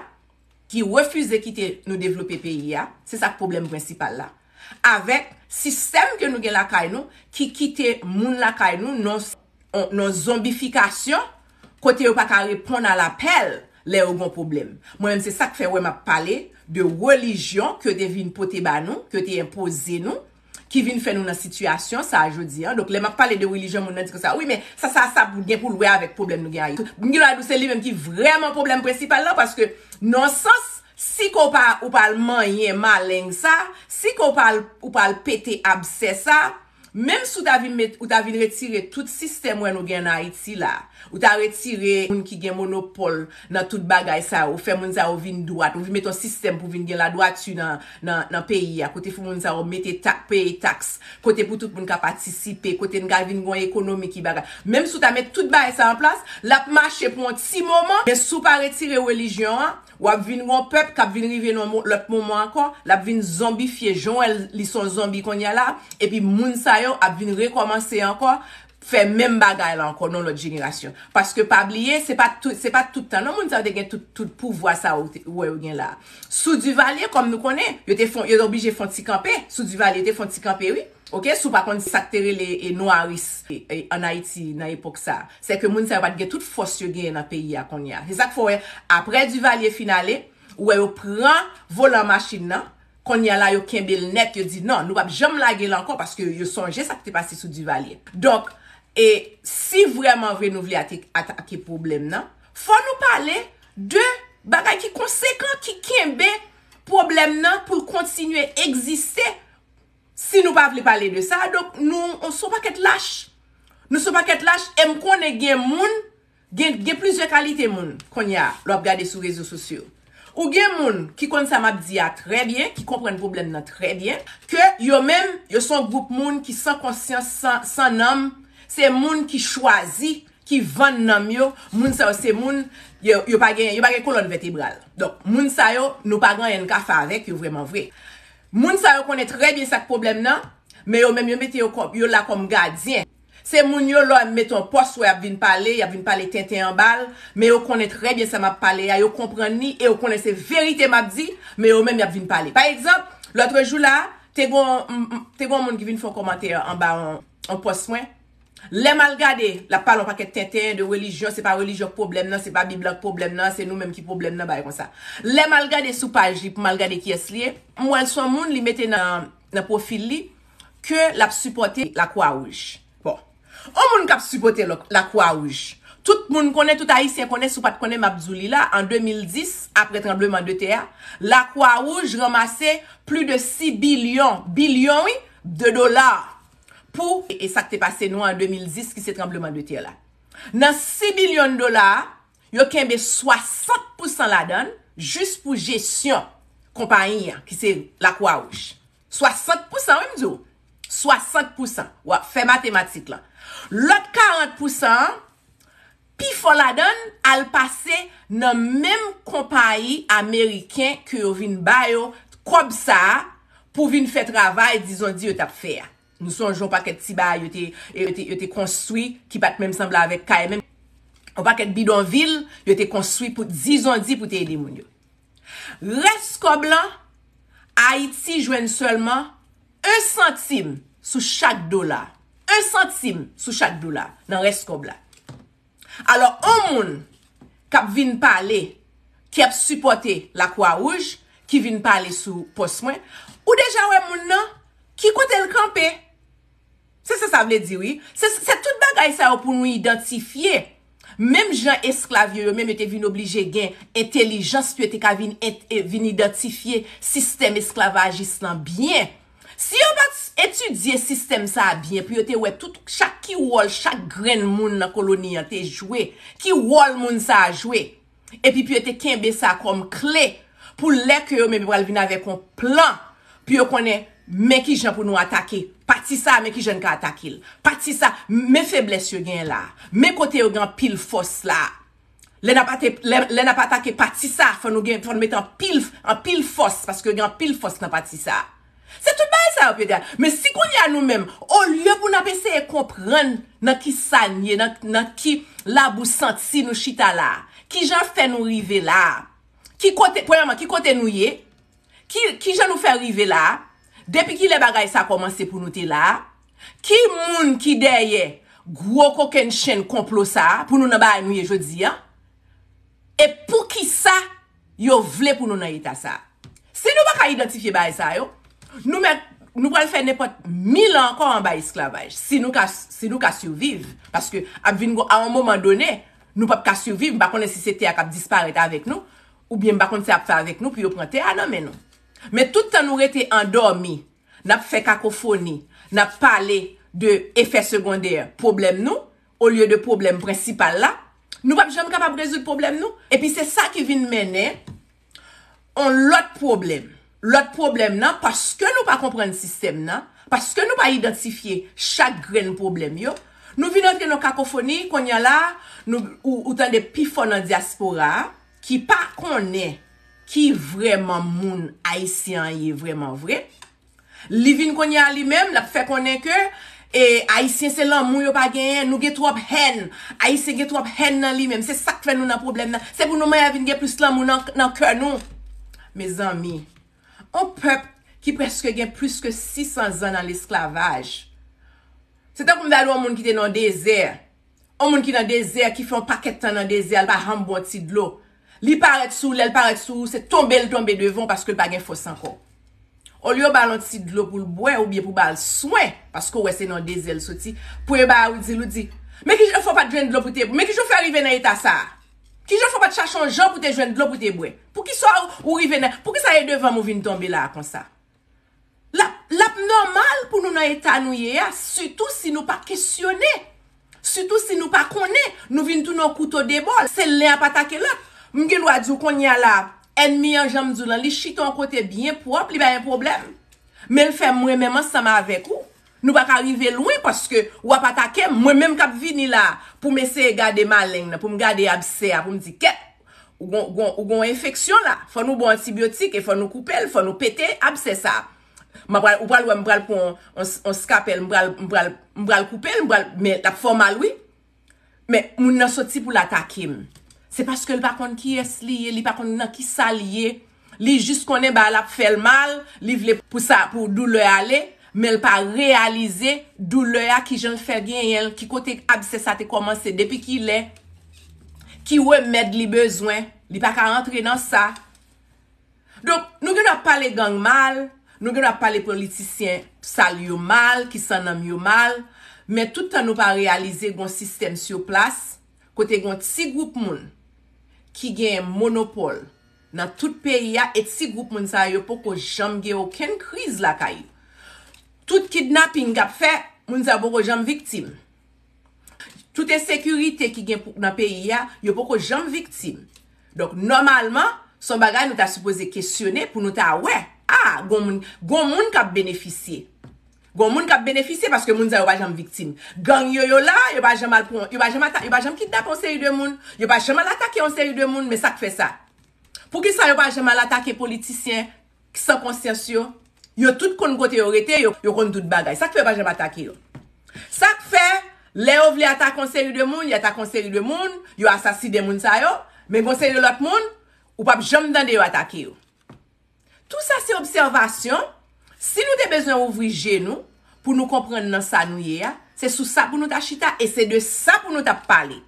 ki refize kite nou devlope peyi a, se sa k pwoblèm prensipal la. Avèk sistèm ke nou gen lakay nou, ki kite moun lakay nou nan, nan zonbifikasyon, kote yo pa ka reponn a lapèl lè yo gen pwoblèm. Mwen menm, se sa k fè w wè m ap pale de relijyon ke yo te vin pote ba nou, ke yo te enpoze nou, ki vin fè nou nan sitiyasyon sa a jodi a. Donk, lè m ap pale de relijyon, moun nan di konsa, wi, men sa, sa, sa gen pou l wè avèk pwoblèm nou gen a Ayiti. M gen dwa di w se li menm ki vrèman pwoblèm prensipal la, paske, nan sans, si ke w pa, ou pa al manyen maleng sa, si ke w pa al, ou pa al pete absè sa, menm si w ta vin met, ou ta vin retire tout sistèm wè nou gen ann Ayiti la, ou ta retire moun ki gen monopòl nan tout bagay sa yo, ou fè moun sa yo vin dwat, ou vin mete yon sistèm pou vin gen ladwati nan, nan, nan peyi a, kote pou moun sa yo mete tak, peye taks, kote pou tout moun ka patisipe, kote n ka vin gen yon ekonomi ki bagay. Menm si w ta met tout bagay sa an plas, l ap mache pou yon ti moman, men si w pa retire relijyon an, w ap vin gen yon pèp k ap vin rive nan mo-, lòt moman ankò, l ap vin zonbifye, jan w wè l, li se yon zonbi kounye a la, epi moun sa yo ap vin rekòmanse ankò, fè menm bagay la ankò nan lòt jenerasyon. Paske pa bliye, se pa tout, se pa tout tan non moun sa yo te gen tout, tout pouvwa sa yo te, wè yo gen la. Sou Duvalier, kòm nou konnen, yo te fon, yo te oblije fè yon ti kanpe. Sou Duvalier, yo te fè yon ti kanpe, wi. Oke, si w pa konn sa k te rele e nwaris e, e, ann Ayiti nan epòk sa. Se ke moun sa yo pa t gen tout fòs yo genyen nan peyi a kounye a. Se sa k fè w wè, apre Duvalier fin ale, ou wè yo pran volan machin nan, kounye a la, yo kenbe l nèt, yo di, "Non, nou p ap janm lage l ankò," paske yo sonje sa k te pase sou Duvalier. Donk, e si vrèman vre nou vle ate-, atake pwoblèm nan, fò nou pale de bagay ki konsekan, ki kenbe pwoblèm nan pou l kontinye egziste. Si nou pa vle pale de sa, donk nou, nou se yon pakèt lach. Nou se yon pakèt lach, e m konnen gen moun Gen, gen plizyè kalite moun kounye a, lè w ap gade sou rezo sosyo. Ou gen moun ki konn sa m ap di a trè byen, ki konprann pwoblèm nan trè byen, ke yo menm, yo se yon gwoup moun ki san konsyans, san, san nanm, se moun ki chwazi, ki vann nanm yo, moun sa yo se moun, yo, yo pa gen, yo pa gen kolòn vètebral. Donk, moun sa yo, nou pa gen anyen n ka fè avèk yo vrèman vre. Moun sa yo konnen trè byen sa k pwoblèm nan, men yo menm yo mete yo kòm, yo la kòm gadyen. Se moun yo, lè w mete yon pòs, wè y ap vin pale, y ap vin pale tenten anba l, men yo konnen trè byen sa m ap pale a, yo konprann li, e yo konnen se verite m ap di, men yo menm y ap vin pale. Pa egzanp, lòtrejou la, te gon, m, m, te gon moun ki vin fè yon kòmantè anba yon, yon pòs mwen. Lè m al gade, l ap pale yon pakèt tenten de relijyon, se pa relijyon k pwoblèm nan, se pa Bib la k pwoblèm nan, se nou menm ki pwoblèm nan, bagay konsa. Lè m al gade sou paj li pou m al gade kiyès li ye, m wè l se yon moun, li mete nan, nan pwofil li ke l ap sipòte Lakwa Wouj. Bon. Yon moun k ap sipòte Lak-, Lakwa Wouj. Tout moun konnen, tout Ayisyen konnen, si w pa t konnen, m ap di w li la, an de mil dis, apre tranbleman de tè a, Lakwa Wouj ranmase plis de sis bilyon, bilyon wi, de dola pou, e, e sa k te pase nou an de mil dis, ki se tranbleman de tè la. Nan sis bilyon dola a, yo kenbe swasant pousan ladan l, jis pou jesyon. konpayi an, ki se Lakwa Wouj. Swasant pousan, wi, m di w. Swasant pousan. W ap fè matematik lan. Lòt karant pousan an, pifò ladan l al pase nan menm konpayi ameriken ke yo vin ba yo kòb sa a pou vin fè travay, dizon di, yo t ap fè a. Nou sonje yon pakèt ti bagay yo te, yo te, yo te konstwi ki pa t menm sanble avèk kay menm. Yon pakèt bidonvil yo te konstwi pou, dizon di, pou te ede moun yo. Rès kòb lan, Ayiti jwenn sèlman en santim sou chak dola. En santim sou chak dola nan rès kòb la. Alò, yon moun k ap vin pale, ki ap sipòte Lakwa Wouj, ki vin pale sou pòs mwen, ou deja wè moun nan, ki kote l kanpe. Se sa sa vle di, wi. Se, se tout bagay sa yo pou nou idantifye. Menm jan esklav yo, yo menm yo te vin oblije gen entelijans pou yo te ka vin, ent- e, vin idantifye sistèm esklavajis lan byen. Si yo pa t etidye sistèm sa a byen, pou yo te wè tout, chak ki wòl chak grenn moun nan koloni an te jwe, ki wòl moun sa a jwe, epi pou yo te kenbe sa kòm kle pou lè ke yo menm yo pral vin avèk yon plan, pou yo konnen men kijan pou nou atake pati sa a, men kijan n ka atake l. Pati sa, men feblès yo genyen la a, men kote yo gen anpil fòs la a. Lè n ap ate- lè, lè n ap atake pati sa a, fò nou gen, fò nou mete anpil, anpil fòs, paske gen anpil fòs nan pati sa a. Se tout bagay sa yo, Pyodad. Men si kounye a nou menm, olye pou n ap eseye konprann nan ki sa n ye, nan, nan ki labou santi nou chita la a, kijan fè nou rive la a, ki kote, premyèman, ki kote nou ye, ki, kijan nou fè rive la a, depi kilè bagay sa kòmanse pou nou te la a, ki moun ki dèyè gwo kokennchenn konplo sa a pou nou nan bagay nou ye jodi a, e poukisa yo vle pou nou nan eta sa a. Si nou pa ka idantifye bagay sa yo, nou mèt, nou pral fè nenpòt mil an ankò anba esklavaj. Si nou ka, si nou ka siviv, paske ap vin gon- a yon moman done, nou p ap ka siviv, m pa konnen si se tè a k ap disparèt avèk nou, oubyen m pa konn sa y ap fè avèk nou pou yo pran tè a nan men nou. Men tout tan nou rete andòmi, n ap fè kakofoni, n ap pale de efè segondè pwoblèm nou, olye de pwoblèm prensipal la, nou p ap janm kapab rezoud pwoblèm nou. Epi se sa ki vin mennen yon lòt pwoblèm. Lòt pwoblèm nan, paske nou pa konprann sistèm nan, paske nou pa idantifye chak grenn pwoblèm yo, nou vin antre nan kakofoni, kounye a la, nou, ou, ou tande pifò nan dyaspora a, ki pa konnen ki vrèman moun ayisyen an ye vrèman vre. Li vin kounye a li menm, l ap fè konnen ke, e, ayisyen se lanmou yo pa genyen, nou gen twòp hèn. Ayisyen gen twòp hèn nan li menm. Se sa k fè nou nan pwoblèm nan. Se pou nou manyen vin gen plis lanmou nan, nan kè nou. Mezanmi, yon pèp ki prèske gen plis ke sisan zan nan lesklavaj. Se tankou m ta di w yon moun ki te nan dezè. Yon moun ki nan dezè, ki fè yon pakèt tan nan dezè, l pa janm bwè yon ti dlo. Li parèt sou, lè l parèt sou ou, se tonbe l tonbe devan w paske l pa gen fòs ankò. Olye w ba l yon ti dlo pou l bwè oubyen pou ba l swen, paske w wè se nan dezè l soti, premye bagay ou di l, ou di, men kijan fè w pa t jwenn dlo pou te bwè? Men kijan w fè rive nan eta sa a? Kijan fè w pa t chache yon jan pou te jwenn dlo pou te bwè? Poukisa ou, ou rive nan, poukisa e devan m ou vin tonbe la a konsa? L ap, l ap nòmal pou nou nan eta nou ye a, sitou si nou pa kesyone, sitou si nou pa konnen, nou vin tounen yon kouto de bò, se len ap atake lòt. M gen dwa di w kounye a la, ènmi an, jan m di w lan, li chita yon kote byen pwòp, li pa gen pwoblèm. Men l fè mwen menm ansanm avèk ou, nou pa ka rive lwen paske w ap atake m, mwen menm k ap vini la pou m eseye gade maleng nan, pou m gade absè a, pou m di, kèt, ou gon, gon, ou gon enfeksyon la, fò nou ba w antibyotik e fò nou koupe l, fò nou pete absè sa a. M pral, ou pral wè m pral pran yon, yon, yon skapèl, m pral, m pral, m pral koupe l, m pral, men l ap fè w mal wi. Men moun nan soti pou l atake m. Se paske l pa konn kiyès li ye, li pa konn nan ki sa l ye. Li jis konnen bagay la ap fè l mal, li vle pou sa, pou doulè a ale, men l pa reyalize doulè a, kijan l fè genyen l, ki kote absè sa te kòmanse, depi kilè, ki remèd li bezwen, li pa ka rantre nan sa. Donk, nou gen dwa pale gang mal, nou gen dwa pale politisyen sal yo mal, ki san nanm yo mal, men tout tan nou pa reyalize gon sistèm sou plas, kote gon ti gwoup moun ki gen monopòl nan tout peyi a, e ti gwoup moun sa yo poko janm gen okenn kriz lakay yo. Tout kidnaping k ap fè, moun sa yo poko janm viktim. Tout ensekirite ki gen pou, nan peyi a, yo poko janm viktim. Donk, nòmalman, Se yon bagay nou ta sipoze kesyone pou nou ta wè, a, gon moun, gon moun k ap benefisye. Gon moun k ap benefisye paske moun sa yo pa janm viktim. Gang yo yo la, yo pa janm al pran, yo pa janm ata-, yo pa janm kidnape yon seri de moun, yo pa janm al atake yon seri de moun, men sa k fè sa? Poukisa yo pa janm al atake politisyen san konsyans yo? Yo tout konn kote yo rete, yo, yo konn tout bagay. Sa k fè yo pa janm atake yo? Sa k fè, lè yo vle atake yon seri de moun, y atake yon seri de moun, yo asasinen moun sa yo, men gon seri de lòt moun, ou p ap janm tande yo atake yo. Tou sa se obsèvasyon. Si nou te bezwen ouvri je nou pou nou konprann nan sa nou ye a, se sou sa pou nou ta chita e se de sa pou nou t ap pale.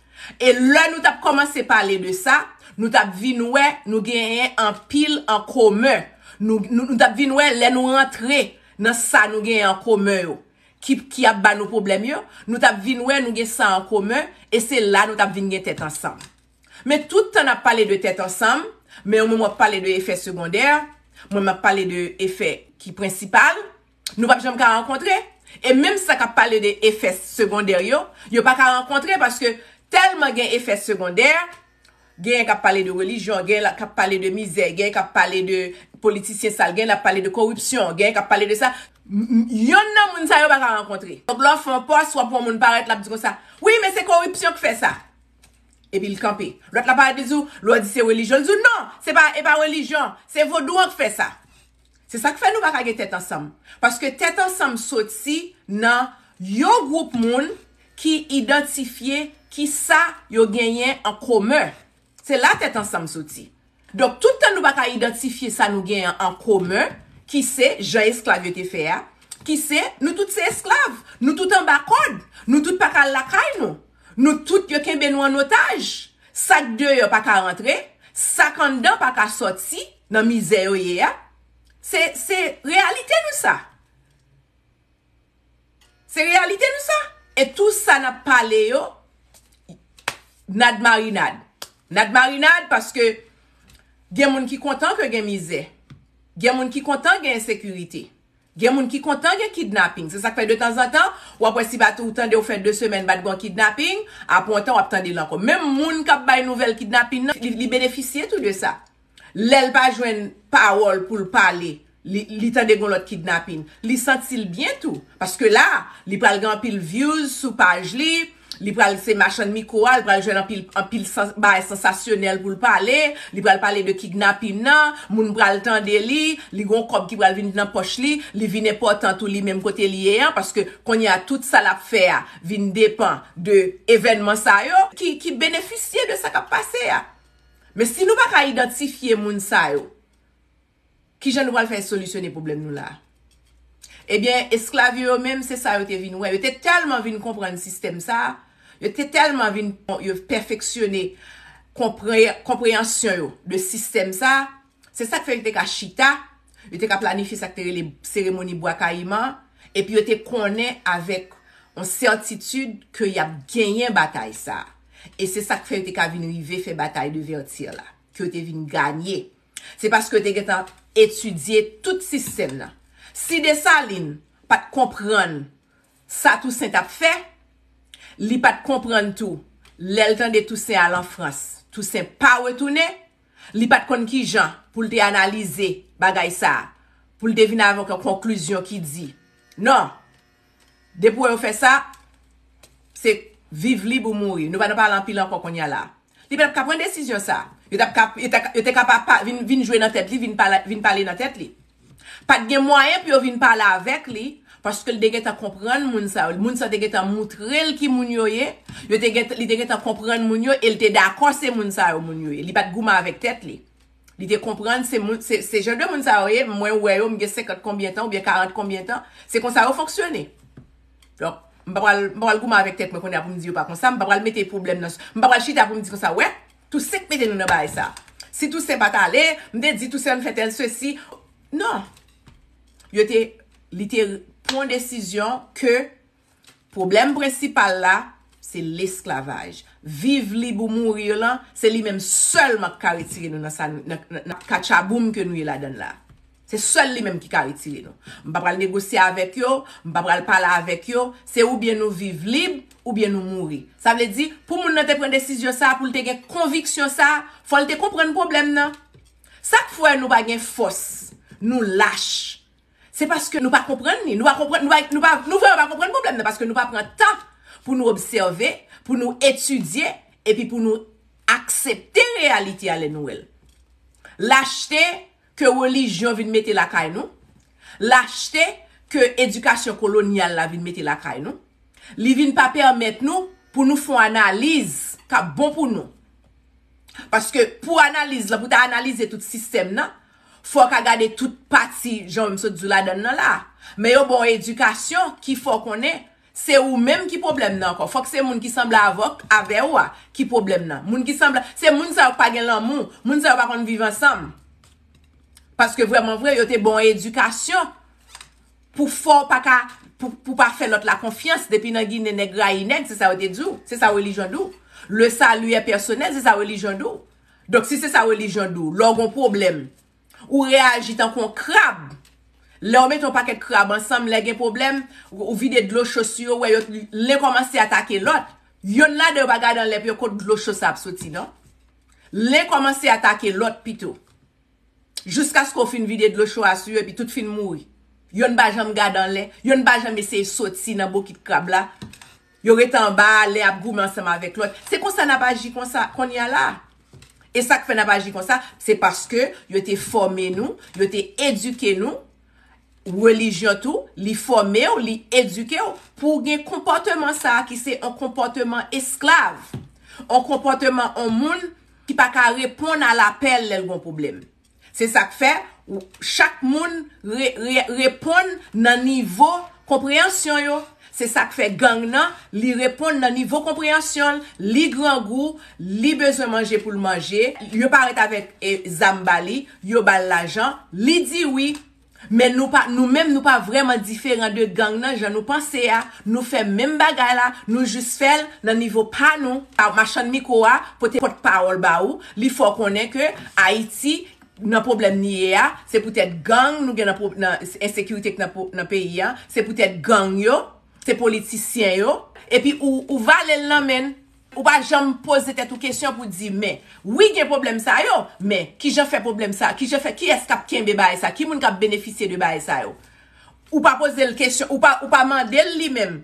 E lè nou t ap kòmanse pale de sa, nou t ap vin wè nou genyen anpil an komen. Nou, nou, nou t ap vin wè lè nou rantre nan sa nou genyen an komen yo, ki, ki ap ba nou pwoblèm yo, nou t ap vin wè nou gen sa an komen, e se la nou t ap vin gen tèt ansanm. Men tout tan n ap pale de tèt ansanm, men yon moun w ap pale de efè segondè, mwen m ap pale de efè ki prensipal, nou p ap janm ka rankontre. E menm sa k ap pale de efè segondè yo, yo pa ka rankontre paske tèlman gen efè segondè, genyen k ap pale de relijyon, genyen k ap pale de mizè, genyen k ap pale de politisyen sal, genyen k ap pale de koripsyon, genyen k ap pale de sa. M- m- Yonn nan moun sa yo pa ka rankontre. Donk, lè w fè yon pòs, w ap wè yon moun parèt, l ap di konsa, wi, men se koripsyon k fè sa. Epi l kanpe. Lòt la parèt, li di w, lè w di se relijyon, l di w, non, se pa, e pa relijyon, se vodou an k fè sa. Se sa k fè nou pa ka gen tèt ansanm. Paske tèt ansanm soti nan yon gwoup moun ki idantifye ki sa yo genyen an komen. Se la tèt ansanm soti. Donk, tout tan nou pa ka idantifye sa nou genyen an komen, ki se jan esklav yo te fè a, ki se nou tout se esklav, nou tout anba kòd, nou tout pa ka al lakay nou, nou tout yo kenbe nou an otaj, sa k deyò pa ka rantre, sa k anndan pa ka sòti nan mizè yo ye a. Se, se reyalite nou sa. Se reyalite nou sa. E tou sa n ap pale yo, nad marinad. Nad marinad paske gen moun ki kontan ke gen mizè. Gen moun ki kontan gen ensekirite. Gen moun ki kontan gen kidnaping. Se sa k fè de tanzantan, w ap wè si pa tou ou tande ou fè de semèn pa t gen yon kidnaping, apre yon tan w ap tande l ankò. Menm moun k ap bay nouvèl kidnaping nan, li, li benefisye tou de sa. Lè l pa jwenn pawòl pou l pale, li, li tande gon lòt kidnapin, li santi l byen tou. Paske la, li pral gen anpil views sou paj li, li pral se machann mikwo a, li pral jwenn anpil, anpil sans, bagay sansasyonèl pou l pale, li pral pale de kidnapin nan, moun pral tande li, li gon kòb ki pral vin nan pòch li, li vin enpòtan tou li menm kote li ye an, paske kounye a tout sa l ap fè a vin depan de evènman sa yo ki, ki benefisye de sa k ap pase a. Men si nou pa ka idantifye moun sa yo, kijan nou pral fè solisyone pwoblèm nou la? Ebyen, esklav yo, yo menm, se sa yo te vin wè. Yo te tèlman vin konprann sistèm sa, yo te tèlman vin, yo pèfeksyone konpre-, konpreyansyon yo de sistèm sa, se sa k fè yo te ka chita, yo te ka planifye sa k te rele seremoni bwa kayiman, epi yo te konnen avèk yon sètitid ke y ap genyen batay sa. E se sa k fè yo te ka vin rive fè batay de Vètyè la, ke yo te vin ganye. Se paske yo te gentan etidye tout sistèm nan. Si Desalin pa t konprann sa Tousen t ap fè, li pa t konprann tou, lè l tande Tousen al an Frans, Tousen pa retounen, li pa t konn kijan pou l te analize bagay sa a, pou l te vin avèk yon konklizyon ki di, non, depi w wè yo fè sa, se viv lib ou mouri. Nou pa nan pale anpil ankò kounye a la. Li pa t ap ka pran desizyon sa. Yo t ap ka, yo te, yo te ka pa, pa, vin, vin jwe nan tèt li, vin pale, vin pale nan tèt li. Pa t gen mwayen pou yo vin pale avèk li, paske l te gentan konprann moun sa yo. Moun sa yo te gentan moutre l ki moun yo ye. Yo te gentan, li te gentan konprann moun yo, e l te dakò se moun sa yo moun yo ye. Li pa t goumen avèk tèt li. Li te konprann se moun, se, se jan de moun sa yo ye, mwen wè yo, m gen senkant konbyen tan, oubyen karant konbyen tan. Se konsa yo fonksyone. Donk, m pa pral, m pa pral goumen avèk tèt mwen kounye a pou m di yo pa konsa, m pa pral mete pwoblèm nan, m pa pral chita pou m di konsa, wè, Tousen k mete nou nan bagay sa. Si Tousen pa t ale, m te di Tousen fè tèl sesi. Non. Yo te, li te pran desizyon ke pwoblèm prensipal la, se lesklavaj. Viv lib ou mouri lan, se li menm sèlman k ka retire nou nan sa, nan, nan, nan katchaboum ke nou ye ladann la. Se sèl li menm ki ka retire nou. M pa pral negosye avèk yo, m pa pral pale avèk yo. Se oubyen nou viv lib, oubyen nou mouri. Sa vle di, pou moun nan te pran desizyon sa, pou l te gen konviksyon sa, fò l te konprann pwoblèm nan. Sa k fè nou pa gen fòs, nou lach, se paske nou pa konprann li. Nou pa konprann, nou pa, nou pa, nou vrèman pa konprann pwoblèm nan, paske nou pa pran tan pou nou obsève, pou nou etidye, epi pou nou aksepte reyalite a lè nou wè l. Lachte ke relijyon vin mete lakay nou, lachte ke edikasyon kolonyal la vin mete lakay nou, li vin pa pèmèt nou pou nou fè yon analiz k ap bon pou nou. Paske pou analiz la, pou ta analize tout sistèm nan, fò w ka gade tout pati, jan m sot di w ladan nan la. Men yo ba w edikasyon ki fè w konnen se ou menm ki pwoblèm nan ankò. Fòk se moun ki sanble avè w, avè w a ki pwoblèm nan. Moun ki sanble, se moun sa yo k pa gen lanmou, moun sa yo pa konn viv ansanm. Paske vrèman vre, yo te ba w edikasyon pou fè w pa ka, pou, pou pa fè lòt la konfyans. Depi nan Ginen, nèg rayi nèg, se sa yo te di w. Se sa relijyon di w. Le salut est personnel, se sa relijyon di w. Donk, si se sa relijyon di w, lè w gen pwoblèm, ou reyaji tankou yon krab. Lè w mete yon pakèt krab ansanm, lè gen pwoblèm, ou, ou vide dlo cho sou yo, ou wè yo, len kòmanse atake lòt. Yonn ladan yo pa gade anlè pou yo kot dlo cho sa ap soti, non. Len kòmanse atake lòt pito. Jiskaske w fin vide dlo cho a sou yo, epi tout fin mouri. Yonn pa janm gade anlè, yonn pa janm eseye soti nan bokit krab la. Yo rete anba a, len ap goumen ansanm avèk lòt. Se konsa n ap aji konsa, kounye a la. E sa k fè n ap aji konsa, se paske yo te fòme nou, yo te edike nou, relijyon tou, li fòme w, li edike w pou w gen konpòteman sa a ki se yon konpòteman esklav, yon konpòteman yon moun ki pa ka reponn a lapèl lè l gen yon pwoblèm. Se sa k fè, ou, chak moun re, re, reponn nan nivo konpreyansyon yo. Se sa k fè gang nan, li reponn nan nivo konpreyansyon l, li grangou, li bezwen manje pou l manje, yo parèt avèk, e, zam ba li, yo ba l lajan, li di wi. Men nou pa, nou menm, nou pa vrèman diferan de gang nan, jan nou panse a. Nou fè menm bagay la, nou jis fè l nan nivo pa nou. A, machann mikwo a pote pòtpawòl ba ou, li fè w konnen ke Ayiti, nan pwoblèm li ye a, se poutèt gang nou gen nan, nan ensekirite k nan, nan peyi a, se poutèt gang yo, se politisyen yo, epi ou, ou vale l nan men l. Ou pa janm poze tèt ou kesyon pou di, men, wi, gen pwoblèm sa yo, men, kijan fè pwoblèm sa, kijan fè, kiyès k ap kenbe bagay sa, ki moun k ap benefisye de bagay sa yo? Ou pa poze l kesyon, ou pa, ou pa mande l li menm,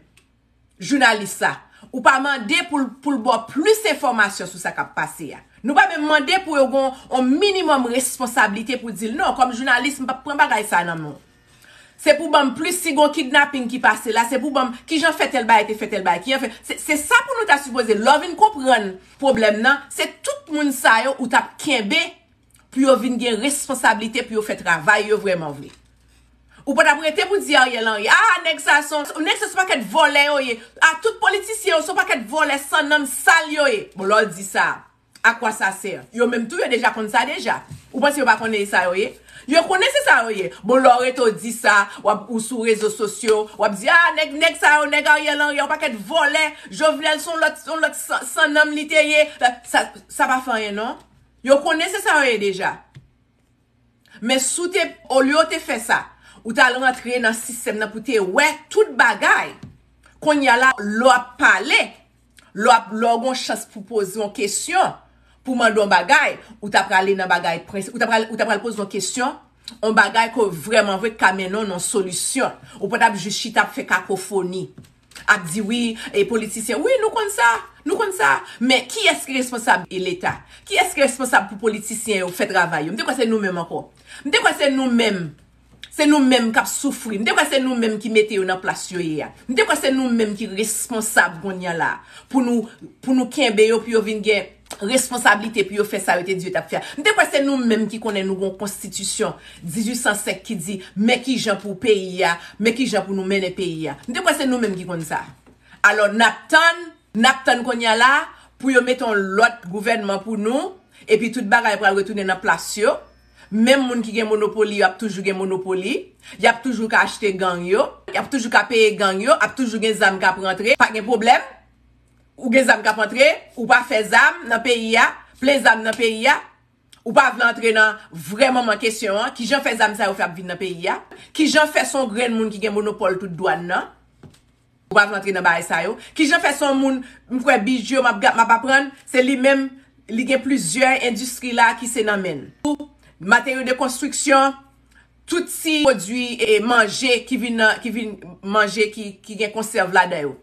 jounalis la. Ou pa mande pou l, pou l ba w plis enfòmasyon sou sa k ap pase a. Nou pa menm mande pou yo gen yon minimòm responsablite pou di l, non, kòm jounalis, m p ap pran bagay sa nan men w. Se pou ban m plis si gon kidnaping ki pase la, se pou ban m kijan fè tèl bagay te fè tèl bagay, kijan fè, se, se sa pou nou ta sipoze, lè w vin konprann pwoblèm nan, se tout moun sa yo ou t ap kenbe pou yo vin gen responsablite pou yo fè travay yo vrèman vre. Ou pa t ap rete pou di Ariel Henry, ah, nèg sa se yon, nèg sa se yon pakèt vòlè yo ye, ah, tout politisyen yo se yon pakèt vòlè san nanm sal yo ye. Bon, lè w di sa, à quoi ça sert? Yo menm tou, yo deja konn sa deja. Ou panse yo pa konnen sa yo ye? Yo konnen se sa yo ye. Bon, lè w rete w di sa, w ap, ou sou rezo sosyo, w ap di, ah, nèg, nèg sa yo, nèg Ariel Henry, yon pakèt vòlè, Jovenel se yon lòt, yon lòt san, san nanm li te ye. Sa, sa pa fè anyen, non. Yo konnen se sa yo ye deja. Men si w te, olye w te fè sa, ou t al rantre nan sistèm nan pou te wè tout bagay. Kounye a la, lè w ap pale, lè w ap, lè w gen chans pou poze yon kesyon, pou mande yon bagay, ou ta prale nan bagay prens, ou ta pral, ou ta pral poze yon kesyon, yon bagay ke vrèman vre ka mennen w nan yon solisyon. Ou pa t ap jis chita ap fè kakofoni. Ap di, wi, e politisyen, wi, nou konn sa, nou konn sa. Men kiyès ki responsab e Leta? Kiyès ki responsab pou politisyen yo fè travay yo? M te kwè se nou menm ankò. M te kwè se nou menm. Se nou menm k ap soufri. M te kwè se nou menm ki mete yo nan plas yo ye a. M te kwè se nou menm ki responsab kounye a la. Pou nou, pou nou kenbe yo, pou yo vin gen responsablite pou yo fè sa yo te di yo t ap fè a. M te kwè se nou menm ki konnen nou gon konstitisyon dizuit san senk ki di men kijan pou peyi a, men kijan pou nou mennen peyi a. M te kwè se nou menm ki konn sa. Alò, n ap tann, n ap tann kounye a la pou yo mete yon lòt gouvènman pou nou, epi tout bagay pral retounen nan plas yo. Menm moun ki gen monopoli yo ap toujou gen monopoli. Y ap toujou ka achte gang yo. Y ap toujou ka peye gang yo. Ap toujou gen zam k ap rantre. Pa gen pwoblèm. Ou gen zam k ap antre, ou pa fè zam nan peyi a, plen zam nan peyi a, ou pa vle antre nan vrè manman kesyon an, kijan fè zam sa yo fè ap vin nan peyi a, kijan fè se yon grenn moun ki gen monopòl tout dwàn nan, ou pa vle antre nan bagay sa yo, kijan fè se yon moun, m kwè Bidjo m ap, m ap aprann, se li menm, li gen plizyè endistri la ki se nan men l. materyo de konstriksyon, tout ti pwodui e manje ki vin nan, ki vin manje ki, ki gen konsèv ladan yo.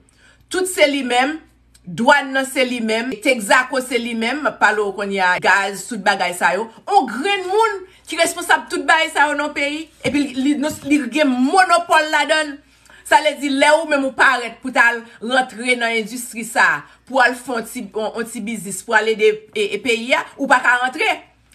Tout se li menm, dwàn nan se li menm, Texaco se li menm, m ap pale w kounye a, gaz, tout bagay sa yo. On grenn moun ki responsab tout bagay sa yo nan peyi, epi li, li, li gen monopòl ladan l. Sa vle di, lè ou menm ou parèt pou t al rantre nan endistri sa a, pou al fè on ti, on, on ti biznis, pou al ede e, e peyi a, ou pa ka rantre.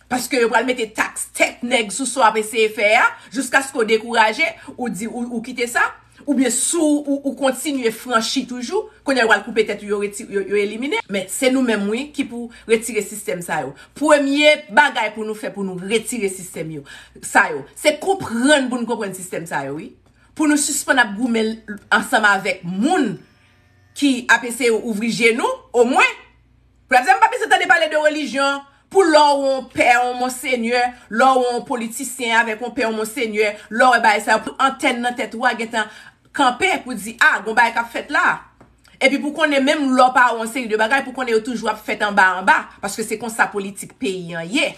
Paske yo pral mete taks tèt nèg sou sa w ap eseye fè a, jiskaske w dekouraje, ou di, ou, ou kite sa, oubyen si w, ou, ou kontinye franchi toujou, kounye a yo pral koupe tèt ou, yo reti-, yo, yo elimine. Men se nou menm, wi, ki pou retire sistèm sa yo. Premye bagay pou nou fè pou nou retire sistèm yo, sa yo, se konprann pou nou konprann sistèm sa yo, wi. Pou nou sispann ap goumen ansanm avèk moun ki ap eseye ouvri je nou, omwen. Pou la di, m pa bezwen tande pale de relijyon. Pou lè w on pè, on monsenyè, lè w on politisyen avèk on pè, on monsenyè, lè w wè bagay sa yo, pou antèn nan tèt ou a gentan kanpe pou di, a, gon bagay k ap fèt la. Epi pou konnen, menm lè w pa wè on seri de bagay, pou konnen yo toujou ap fèt anba anba, paske se konsa politik peyi an ye.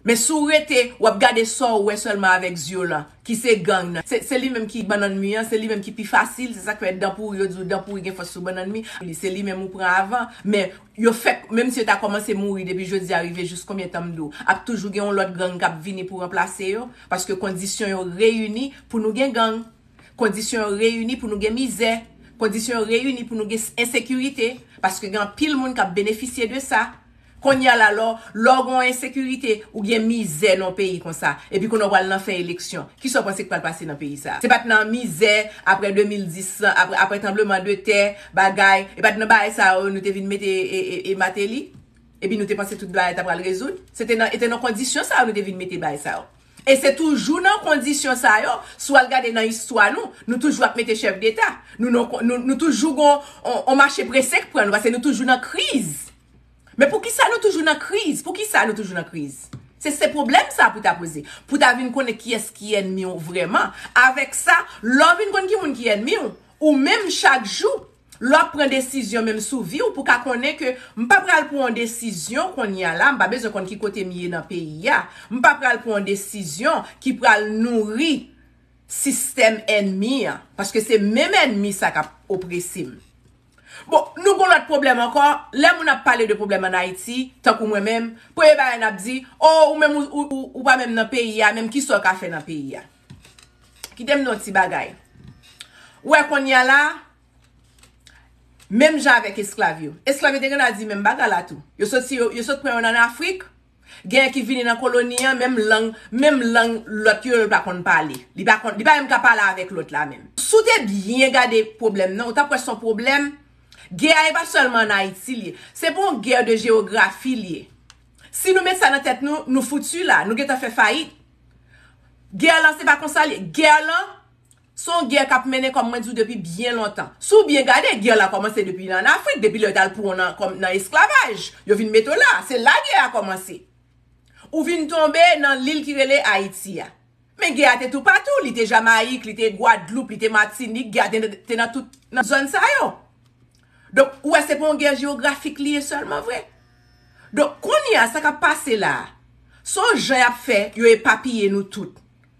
Men si w rete, w ap gade sa w wè sèlman avèk zye w lan, ki se gang nan. Se, se li menm ki bannann mi an, se li menm ki pi fasil, se sa k fè dan pouri, yo di w dan pouri gen fòs sou bannann mi. Li, se li menm ou pran avan. Men yo fèk, menm si yo ta kòmanse mouri depi jodi a rive jis konbyen tan m di w, ap toujou gen yon lòt gang k ap vini pou ranplase yo, paske kondisyon yo reyini pou nou gen gang. Kondisyon yo reyini pou nou gen mizè. Kondisyon yo reyini pou nou gen ensekirite. Paske gen anpil moun k ap benefisye de sa. Kounye a la, lè w, lè w gen yon ensekirite, ou gen mizè nan yon peyi konsa. Epi kounye a w pral nan fè eleksyon. Kisa w panse k pral pase nan peyi sa a? Se pa t nan mizè apre de mil dis, apre, apre tranbleman de tè, bagay. E pa t nan bagay sa yo nou te vin mete e, e, e Martelly? Epi nou te panse tout bagay ta pral rezoud? Se te nan, e te nan kondisyon sa yo nou te vin mete bagay sa yo. E se toujou nan kondisyon sa yo, si w al gade nan istwa nou, nou toujou ap mete chèf deta. Nou, nou, nou, nou toujou gon, on, on mache prese k pran nou, paske nou toujou nan kriz. Men poukisa nou toujou nan kriz? Poukisa nou toujou nan kriz? Se, se pwoblèm sa pou ta poze. Pou ta vin konnen kiyès ki ènmi w vrèman. Avèk sa, lè w vin konn ki moun ki ènmi w, ou menm chak jou, lè w ap pran desizyon menm sou vi w, pou ka konnen ke m pa pral pran yon desizyon kounye a la, m pa bezwen konn ki kote m ye nan peyi a, m pa pral pran yon desizyon ki pral nouri sistèm ènmi an, paske se menm ènmi sa k ap oprese m. Bon, nou gon lòt pwoblèm ankò, lè moun ap pale de pwoblèm ann Ayiti, tankou mwen menm, premye bagay n ap di, o, ou menm ou, ou, ou, ou pa menm nan peyi a, menm kisa w ka fè nan peyi a? Kite m di w yon ti bagay. Ou wè kounye a la, menm jan avèk esklav yo. Esklav yo te gentan di menm bagay la tou. Yo soti, yo, yo sot pran yo nan Afrik. Genyen ki vini nan koloni an, menm lang, menm lang lòt yo, yo pa konn pale. Li pa konn, li pa menm ka pale avèk lòt la menm. Si w te byen gade pwoblèm nan, ou t ap wè se yon pwoblèm. Gè a e pa sèlman ann Ayiti l ye. Se pa yon gè de jewografi l ye. Si nou met sa nan tèt nou, nou fouti la, nou gentan fè fayit. Gè lan se pa konsa l ye. Gè lan, se yon gè k ap mennen, kòm mwen di w, depi byen lontan. Si w byen gade, gè la kòmanse depi nan Afrik, depi lè yo t al pran w nan, kòm nan esklavaj. Yo vin mete w la, se la gè a kòmanse. Ou vin tonbe nan lil ki rele Ayiti a. Men gè a te toupatou, li te Jamayik, li te Gwadloup, li te Matinik, gè a te, te nan tout, nan zòn sa yo. Donk, ou wè, se pa yon gè jewografik li ye sèlman vre. Donk, kounye a, sa k ap pase la a, se yon jan y ap fè, yo epapiye nou tout.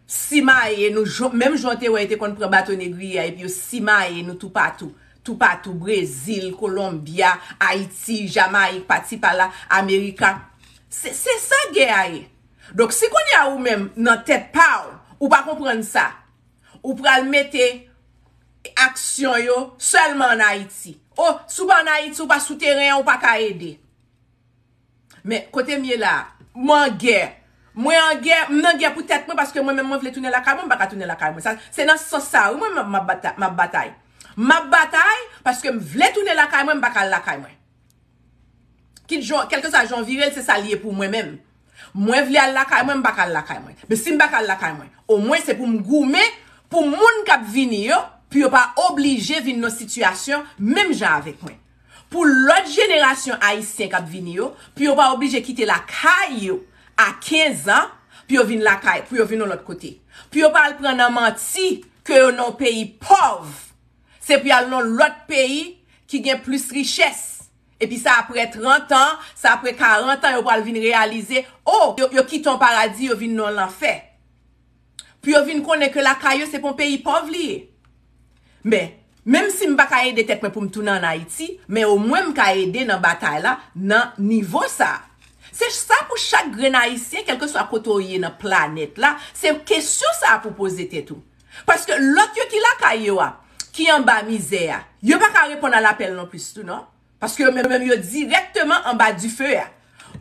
Simaye nou, jan, menm jan w te wè, yo te konn pran bato negriye a, epi yo simaye nou toupatou. Toupatou, Brezil, Kolonbya, Ayiti, Jamayik, pati pa la, Amerika. Se, se sa gè a ye. Donk, si kounye a ou menm, nan tèt pa w, ou pa konprann sa, ou pral mete aksyon yo sèlman ann Ayiti. O, si w pa ann Ayiti, ou pa sou teren an, ou pa ka ede. Men, kote m ye la a, mwen an gè. Mwen an gè, m nan gè pou tèt mwen, paske mwen menm mwen vle tounen lakay mwen, m pa ka tounen lakay mwen. Sa, se nan sans sa a, wi, mwen menm m ap bata-, m ap batay. M ap batay, paske m vle tounen lakay mwen, m pa ka al lakay mwen. Kit jan, kèlkeswa jan w vire l, se sa l ye pou mwen menm. Mwen vle al lakay mwen, m pa ka al lakay mwen. Men si m pa ka al lakay mwen, omwen se pou m goumen pou moun k ap vini yo, pou yo pa oblije vin nan sitiyasyon menm jan avèk mwen. Pou lòt jenerasyon ayisyen k ap vini yo, pou yo pa oblije kite lakay yo a kenz an, pou yo vin lakay, pou yo vin yon lòt kote. Pou yo pa al pran nan manti ke yo nan yon peyi pòv. Se pou y al nan lòt peyi ki gen plis richès. Epi sa apre trant an, sa apre karant an, yo pral vin reyalize, o, yo, yo kite yon paradi, yo vin nan lanfè. Pou yo vin konnen ke lakay yo se pa yon peyi pòv li ye. Men, menm si m pa ka ede tèt mwen pou m tounen ann Ayiti, men omwen m ka ede nan batay la, nan nivo sa. Se sa pou chak grenn Ayisyen, kèlkeswa kote w ye nan planèt la, se kesyon sa pou poze tèt ou. Paske lòt yo ki lakay yo a, ki anba mizè a, yo pa ka reponn a lapèl non plis tou, non. Paske yo menm, menm yo dirèkteman anba dife a.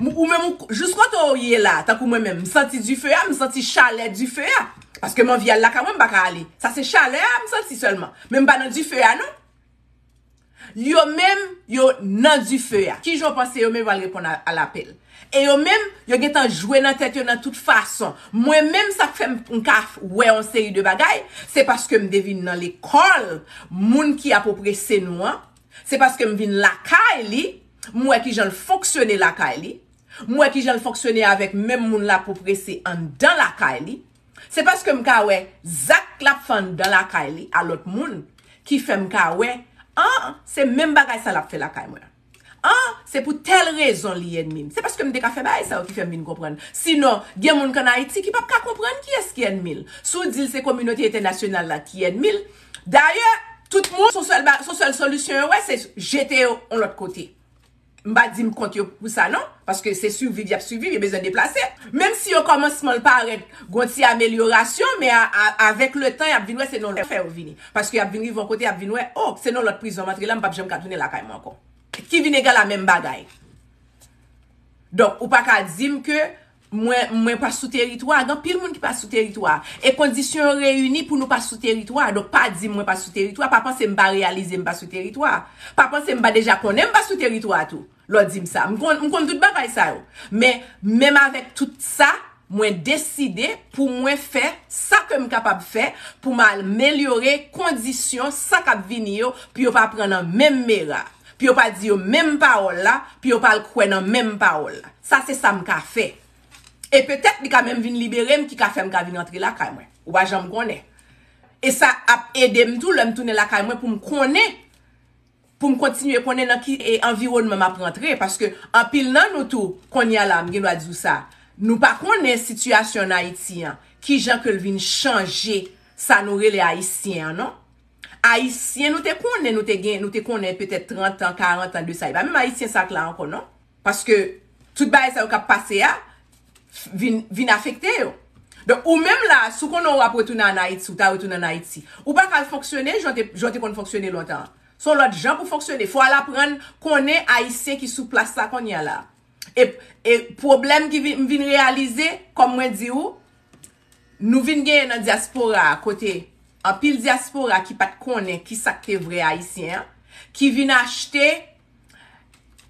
M- Ou menm, ou- jis kote w ye la, tankou mwen menm, m santi dife a, m santi chalè dife a. Paske m anvi al lakay mwen, m pa ka ale. Sa se chalè a m santi sèlman. Men m pa nan dife a, non. Yo menm, yo nan dife a. Kijan w panse yo menm pral reponn a, a lapèl? E yo menm, yo gentan jwe nan tèt yo nan tout fason. Mwen menm, sa k fè m m ka wè yon seri de bagay, se paske m te vin nan lekòl moun ki ap oprese nou an. Se paske m vin lakay li, m wè kijan l fonksyone lakay li, m wè kijan l fonksyone avèk menm moun l ap oprese anndan lakay li. Se paske m ka wè zak l ap fè anndan lakay li a lòt moun ki fè m ka wè, an, se menm bagay sa l ap fè lakay mwen. An, se pou tèl rezon li ènmi m. Se paske m te ka fè bagay sa yo ki fè m vin konprann. Sinon, gen moun k ann Ayiti ki p ap ka konprann kiyès ki ènmi l. Si w di l se kominote entènasyonal la ki ènmi l, dayè, tout moun, son sèl ba- son sèl solisyon yo wè, se jete yo yon lòt kote. M pa di m kont yo pou sa non, paske se siviv y ap siviv, yo bezwen deplase. Menm si yo kòmansman l parèt gon ti amelyorasyon, men a- a- avèk letan y ap vin wè se nan lanfè yo vini. Paske y ap vin rive yon kote, y ap vin wè, o, se nan lòt prizon m antre la, m p ap janm ka tounen lakay mwen ankò. Ki vin egal a menm bagay. Donk, ou pa ka di m ke mwen, mwen pa sou teritwa. Gen anpil moun ki pa sou teritwa. E kondisyon yo reyini pou nou pa sou teritwa. Donk, pa di m mwen pa sou teritwa. Pa panse m pa reyalize m pa sou teritwa. Pa panse m pa deja konnen m pa sou teritwa tou. Lè w di m sa. M konn, m konn tout bagay sa yo. Men, menm avèk tout sa, mwen deside pou mwen fè sa ke m kapab fè pou m amelyore kondisyon sa k ap vini yo, pou yo pa pran nan menm mera, pou yo pa di yo menm pawòl la, pou yo pa al kwè nan menm pawòl la. Sa se sa m ka fè. E petèt li ka menm vin libere m ki ka fè m ka vin antre lakay mwen. Ou pa janm konnen. E sa ap ede m tou lè m tounen lakay mwen pou m konnen, pou m kontinye konnen nan ki e, anviwònman m ap rantre. Paske anpil nan nou tou, kounye a la, m gen dwa di w sa, nou pa konnen sitiyasyon ann Ayiti an, kijan ke l vin chanje sa nou rele Ayisyen an, non? Ayisyen, nou te konnen, nou te gen, nou te konnen petèt trant an, karant an de sa. E pa menm Ayisyen sa k la ankò, non? Paske tout bagay sa yo k ap pase a, f- vin, vin afekte yo. Donk, ou menm la, si w konnen w ap retounen ann Ayiti, ou ta retounen ann Ayiti, ou pa ka al fonksyone jan w te, jan w te konn fonksyone lontan an. Se yon lòt jan pou fonksyone. Fò w al aprann konnen Ayisyen ki sou plas la kounye a la. E, e pwoblèm ki vin, m vin reyalize, kòm mwen di w, nou vin genyen nan dyaspora a, kote anpil dyaspora ki pa t konnen ki sa k te vrè Ayisyen an, ki vin achte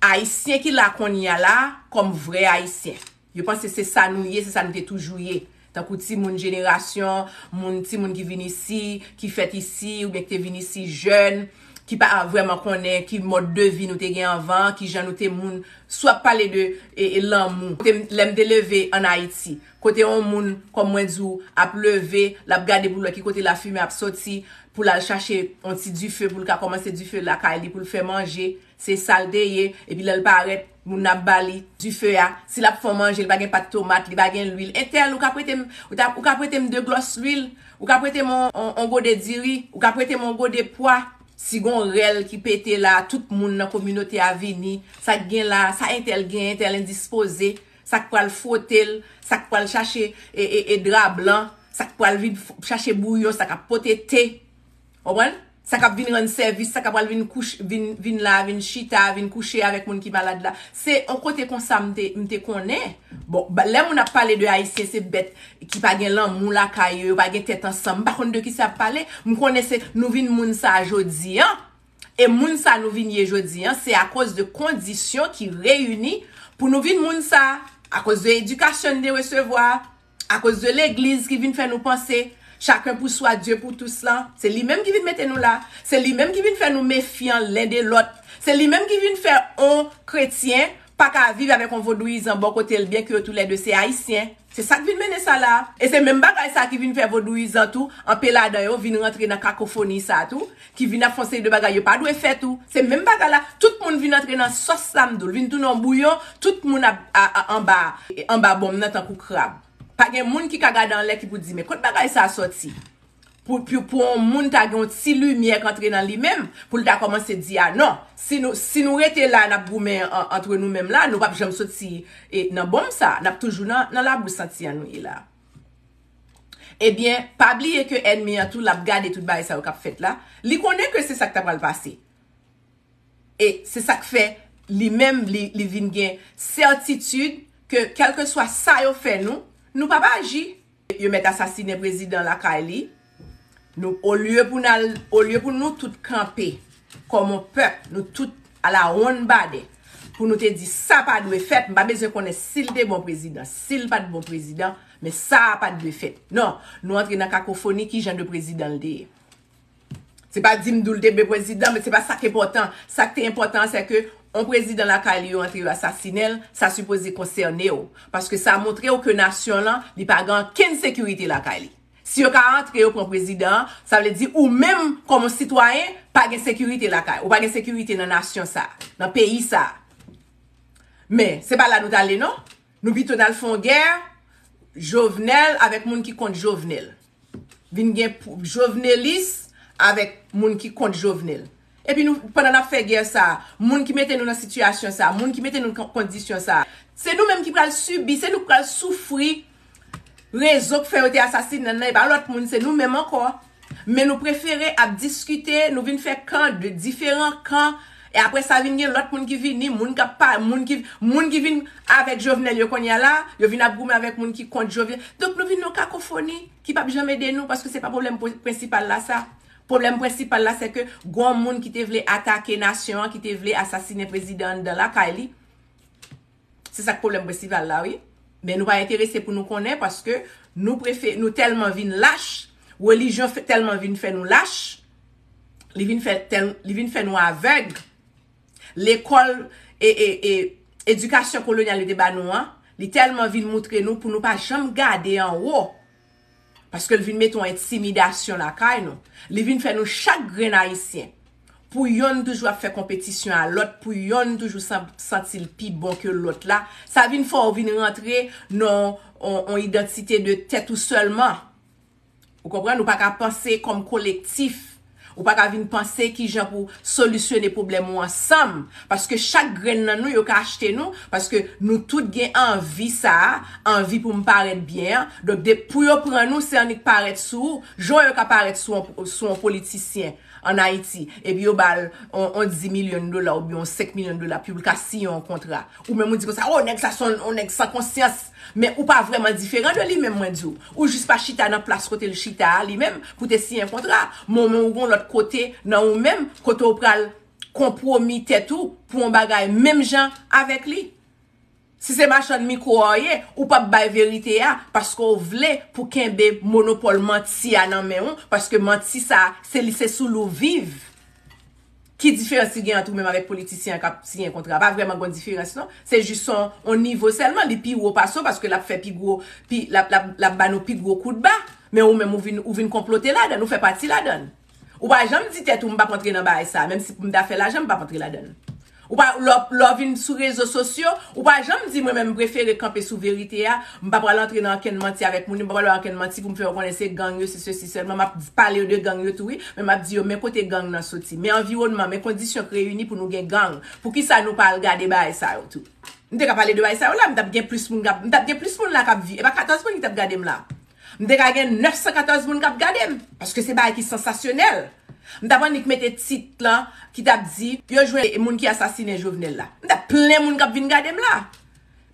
Ayisyen ki la kounye a la kòm vrè Ayisyen. Yo panse se sa nou ye, se sa nou te toujou ye. Tankou timoun jenerasyon, moun, timoun ki vin isi, ki fèt isi, oubyen ki te vin isi jèn, ki pa vrèman konnen ki mòd de vi nou te gen anvan, kijan nou te moun. Si w ap pale de e, e, lanmou. Kote m- lè m te leve ann Ayiti, kote yon moun, kòm mwen di w, ap leve, l ap gade pou l wè ki kote lafimen ap soti, pou l al chache yon ti dife, pou l ka kòmanse dife lakay li, pou l fè manje. Se sa l te ye. Epi lè l parèt, moun nan ap ba li dife a. Si l ap fè yon manje, li pa gen pat tomat, li pa gen lwil. Entèl, ou ka prete m, ou, ta, ou ka prete m de glòs lwil, ou ka prete m on, on, on gode diri, ou ka prete m on gode pwa. Si gon rèl ki pete la, tout moun nan kominote a vini. Sa k gen la, sa entèl gen, entèl endispoze. Sa k pral fwote l, sa k pral chache e, e, e dra blan, sa k pral vin f- chache bouyon, sa k ap pote te. Konprann? Sa k ap vin rann sèvis, sa k ap pral vin kouch, vin, vin la, vin chita, vin kouche avèk moun ki malad la. Se yon kote konsa m te, m te konnen. Bon, ba- lè moun ap pale de Ayisyen, se bèt ki pa gen lanmou lakay yo, yo pa gen tèt ansanm. M pa konn de kisa y ap pale. M konnen se nou vin moun sa a jodi an. E moun sa nou vin ye jodi an, se akoz de kondisyon ki reyini pou nou vin moun sa. Akoz de edikasyon n te resevwa, akoz de legliz ki vin fè nou panse chacun pour soi, Dieu pour tous lan. Se li menm ki vin mete nou la. Se li menm ki vin fè nou mefyan len de lòt. Se li menm ki vin fè on kretyen pa ka viv avèk on vodouyizan bò kote l, byen ke yo toulède se ayisyen. Se sa k vin mennen sa la. E se menm bagay sa ki vin fè vodouyizan tou, anpe ladan yo, vin rantre nan kakofoni sa tou, ki vin ap fè yon seri de bagay yo pa dwe fè tou. Se menm bagay la, tout moun vin vin antre nan sòs la, m di w, l vin tounen yon bouyon, tout moun ap a- a- anba anba bonm nan tankou krab. Pa gen moun ki ka gade anlè ki pou di, men kot bagay sa a sòti? Pou, pou, pou yon moun ta gen yon ti limyè k antre nan li menm, pou l ta kòmanse di, a non, si nou, si nou rete la, n ap goumen an- antre nou menm la, nou p ap janm soti e, nan bonm sa, n ap toujou nan, nan labou santi an nou ye la. Ebyen, pa bliye ke ènmi an tou, l ap gade tout bagay sa yo k ap fèt la. Li konnen ke se sa k ta pral pase. E se sa k fè li menm, li, li vin gen sètitid ke kèlkeswa sa yo fè nou, nou p ap aji. Yo mèt asasinen prezidan lakay li. Nou, olye pou n al, olye pou nou tout kanpe kòm yon pèp, nou tout ala wonn badè, pou nou te di sa pa dwe fèt, m pa bezwen konnen si l te bon prezidan, si l pa t bon prezidan, men sa a pa t dwe fèt. Non, nou antre nan kakofoni, ki jan de prezidan l te ye. Se pa di m di w l te bon prezidan, men se pa sa k enpòtan. Sa k te enpòtan an, se ke yon prezidan lakay li yo antre yo asasinen l, sa sipoze konsène w. Paske sa montre w ke nasyon lan, li pa gen ankenn sekirite lakay li. Si yo ka antre, yo pran prezidan an, sa vle di ou menm, kòm yon sitwayen, pa gen sekirite lakay. Ou pa gen sekirite nan nasyon sa, nan peyi sa. Men, se pa la nou t ale, non. Nou pito n al fè yon gè, Jovenel avèk moun ki kont Jovenel. Vin gen pou- Jovenelis avèk moun ki kont Jovenel. Epi nou, pandan n ap fè gè sa, moun ki mete nou nan sitiyasyon sa, moun ki mete nou nan kon- kondisyon sa, se nou menm ki pral sibi, se nou ki pral soufri rezon k fè yo te asasinen l nan, e pa lòt moun, se nou menm ankò. Men nou prefere ap diskite, nou vin fè kan, de diferan kan, e apre sa vin gen lòt moun ki vini, moun k ap pa- moun ki, moun ki vin avèk Jovenel yo kounye a la, yo vin ap goumen avèk moun ki kont Jovenel. Donk nou vin nan kakofoni ki p ap janm ede nou, paske se pa pwoblèm pre- prensipal la sa. Pwoblèm prensipal la, se ke gon moun ki te vle atake nasyon an, ki te vle asasinen prezidan anndan lakay li. Se sa k pwoblèm prensipal la, wi. Men nou pa enterese pou nou konnen, paske nou prefe- nou tèlman vin lach, relijyon fè- tèlman vin fè nou lach, li vin fè tèl- li vin fè nou avèg. Lekòl e, e, e edikasyon kolonyal yo te ba nou an, li tèlman vin moutre nou pou nou pa janm gade anwo. Paske l vin mete yon entimidasyon lakay nou. Li vin fè nou chak grenn Ayisyen, pou yonn toujou ap fè konpetisyon a lòt, pou yonn toujou san- santi l pi bon ke lòt la. Sa vin fè w vin rantre nan yon, yon idantite de tèt ou sèlman. Ou konprann? Ou pa ka panse kòm kolektif. Ou pa ka vin panse ki jan pou solisyone pwoblèm ou ansanm. Paske chak grenn nan nou, yo ka achte nou. Paske nou tout gen anvi sa a, anvi pou m parèt byen an. Donk, de, pou yo pran nou, se annik parèt sou ou. Jan yo ka parèt sou yon, sou yon politisyen ann Ayiti, epi yo ba l on, on dis milyon dola oubyen on senk milyon dola pou l ka siyen yon kontra. Ou menm ou di konsa, o, nèg sa se on, on nèg san konsyans. Men ou pa vrèman diferan de li menm, mwen di w. Ou jis pa chita nan plas kote l chita a, li menm, pou te siyen kontra. Men ou menm ou gon lòt kote nan ou menm, kote ou pral konpwomi tèt ou pou yon bagay menm jan avèk li. Si se machann mikwo a w ye, ou p ap bay verite a, paske w vle pou kenbe monopòl manti a nan men w, paske manti sa, se li, se sou li w viv. Ki diferans ki gen ant ou menm avèk politisyen an k ap siyen kontra? Pa vrèman gon diferans, non. Se jis on, on nivo sèlman, li pi wo pase w, paske l ap fè pi gwo, pi, l ap, l ap, l ap ba nou pi gwo kout ba. Men ou menm, ou vin, ou vin konplote ladan, ou fè pati ladan. Ou pa janm di tèt ou, "M p ap antre nan bagay sa, menm si pou m ta fè lajan, m p ap antre ladan l." Ou pa, lè w, lè w vin sou rezo sosyo, ou pa janm di, "Mwen menm, m prefere kanpe sou verite a, m pa pral antre nan ankenn manti avèk moun yo, m pa pral bay ankenn manti pou m fè yo konnen se gang yo, se sesi sèlman." M ap pale yo de gang yo tou, wi, men m ap di yo, "Men kote gang nan soti, men anviwònman, men kondisyon k reyini pou nou gen gang. Poukisa nou pa al gade bagay sa yo tou?" M te ka pale de bagay sa yo la, m t ap gen plis moun k ap, m t ap gen plis moun la k ap viv. E pa katòz moun ki t ap gade m la. M te ka gen nèf san katòz moun k ap gade m, paske se bagay ki sansasyonèl. M t ap annik mete tit lan ki t ap di, "Yo jwenn moun ki asasinen Jovenel la." M t ap plen moun k ap vin gade m la.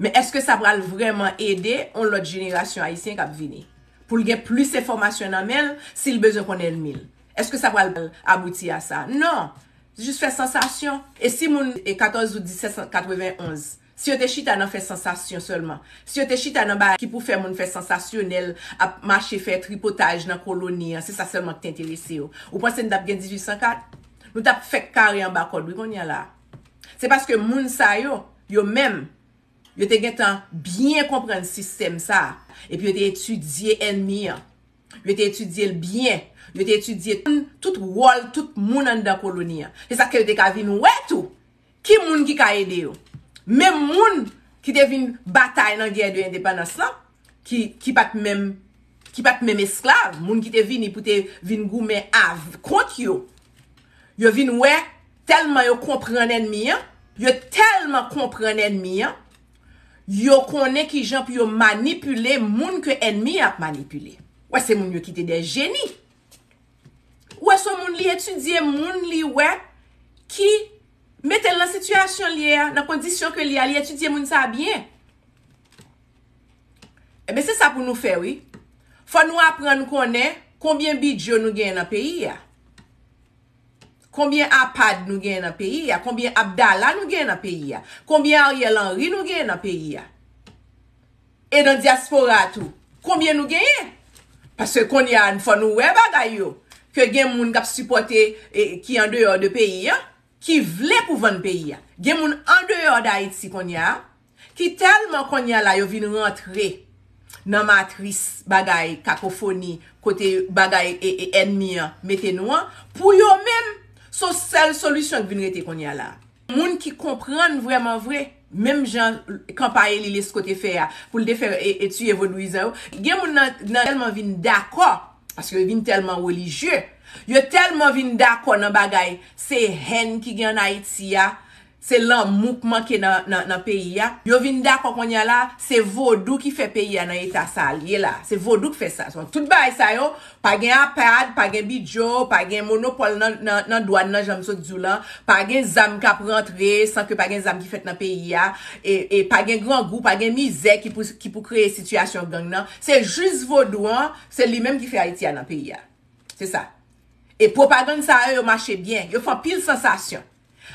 Men èske sa pral vrèman ede yon lòt jenerasyon ayisyen k ap vini? Pou l gen plis enfòmasyon nan men l, si l bezwen konn ènmi l. Èske sa pral abouti a sa? Non. Jis fè sansasyon. E si moun, e katòz out mil sèt san katrevenn onz, si yo te chita nan fè sansasyon sèlman, si yo te chita nan bagay ki pou fè moun fè sansasyonèl, ap mache fè tripotaj nan koloni an, se sa sèlman ki te enterese yo, ou panse n t ap gen dizuit san kat? Nou t ap fèk kare anba kòd, wi, kounye a la. Se paske moun sa yo, yo menm, yo te gentan byen konprann sistèm sa a, epi yo te etidye ènmi an. Yo te etidye l byen. Yo te etidye tout, tout wòl tout moun anndan koloni an. Se sa k fè yo te ka vin wè tou ki moun ki ka ede yo. Menm moun ki te vin batay nan gè de endepandans lan, ki, ki pa t menm, ki pa t menm esklav, moun ki te vini pou te vin goumen av, kont yo. Yo vin wè, tèlman yo konprann ènmi an, yo tèlman konprann ènmi an, yo konnen kijan pou yo manipile moun ke ènmi an ap manipile. Wè, se moun yo ki te de jeni. Ou wè, se yon moun li etidye, moun li wè, ki mete l nan sitiyasyon li ye a, nan kondisyon ke li a, li etidye moun sa a byen. Ebyen, se sa pou nou fè, wi. Fò nou aprann konnen konbyen bidjo nou genyen nan peyi a. Konbyen apad nou genyen nan peyi a. Konbyen Abdala nou genyen nan peyi a. Konbyen Ariel Henry nou genyen nan peyi a. E nan dyaspora a tou. Konbyen nou genyen? Paske kounye a, fò nou wè bagay yo. Ke gen moun k ap sipòte, e, ki andeyò de peyi a, ki vle pou vann peyi a. Gen moun andeyò d Ayiti kounye a, ki tèlman kounye a la yo vin rantre nan matris bagay kakofoni, kote bagay e, e, ènmi an mete nou an, pou yo menm, se yon sèl solisyon ki vin rete kounye a la. Moun ki konprann vrèman vre, menm jan kanpay Eli Lescot te fè a, pou l te fè e, e tiye vodouyizan yo, gen moun nan, nan tèlman vin dakò, paske yo vin tèlman relijye, yo tèlman vin dakò nan bagay, se hèn ki gen ann Ayiti a, se lanmou k manke nan, nan, nan peyi a. Yo vin dakò kounye a la, se vodou ki fè peyi a nan eta sa l ye la. Se vodou k fè sa. So, tout bagay sa yo, pa gen apad, pa gen bidjo, pa gen monopòl nan, nan, nan dwàn nan, jan m sot di w lan, pa gen zam k ap rantre san ke pa gen zam ki fèt nan peyi a, e, e pa gen grangou, pa gen mizè ki pou, ki pou kreye sitiyasyon gang nan. Se jis vodou an, se li menm ki fè Ayiti a nan peyi a. Se sa. E pwopagann sa yo, yo mache byen. Yo fè anpil sansasyon.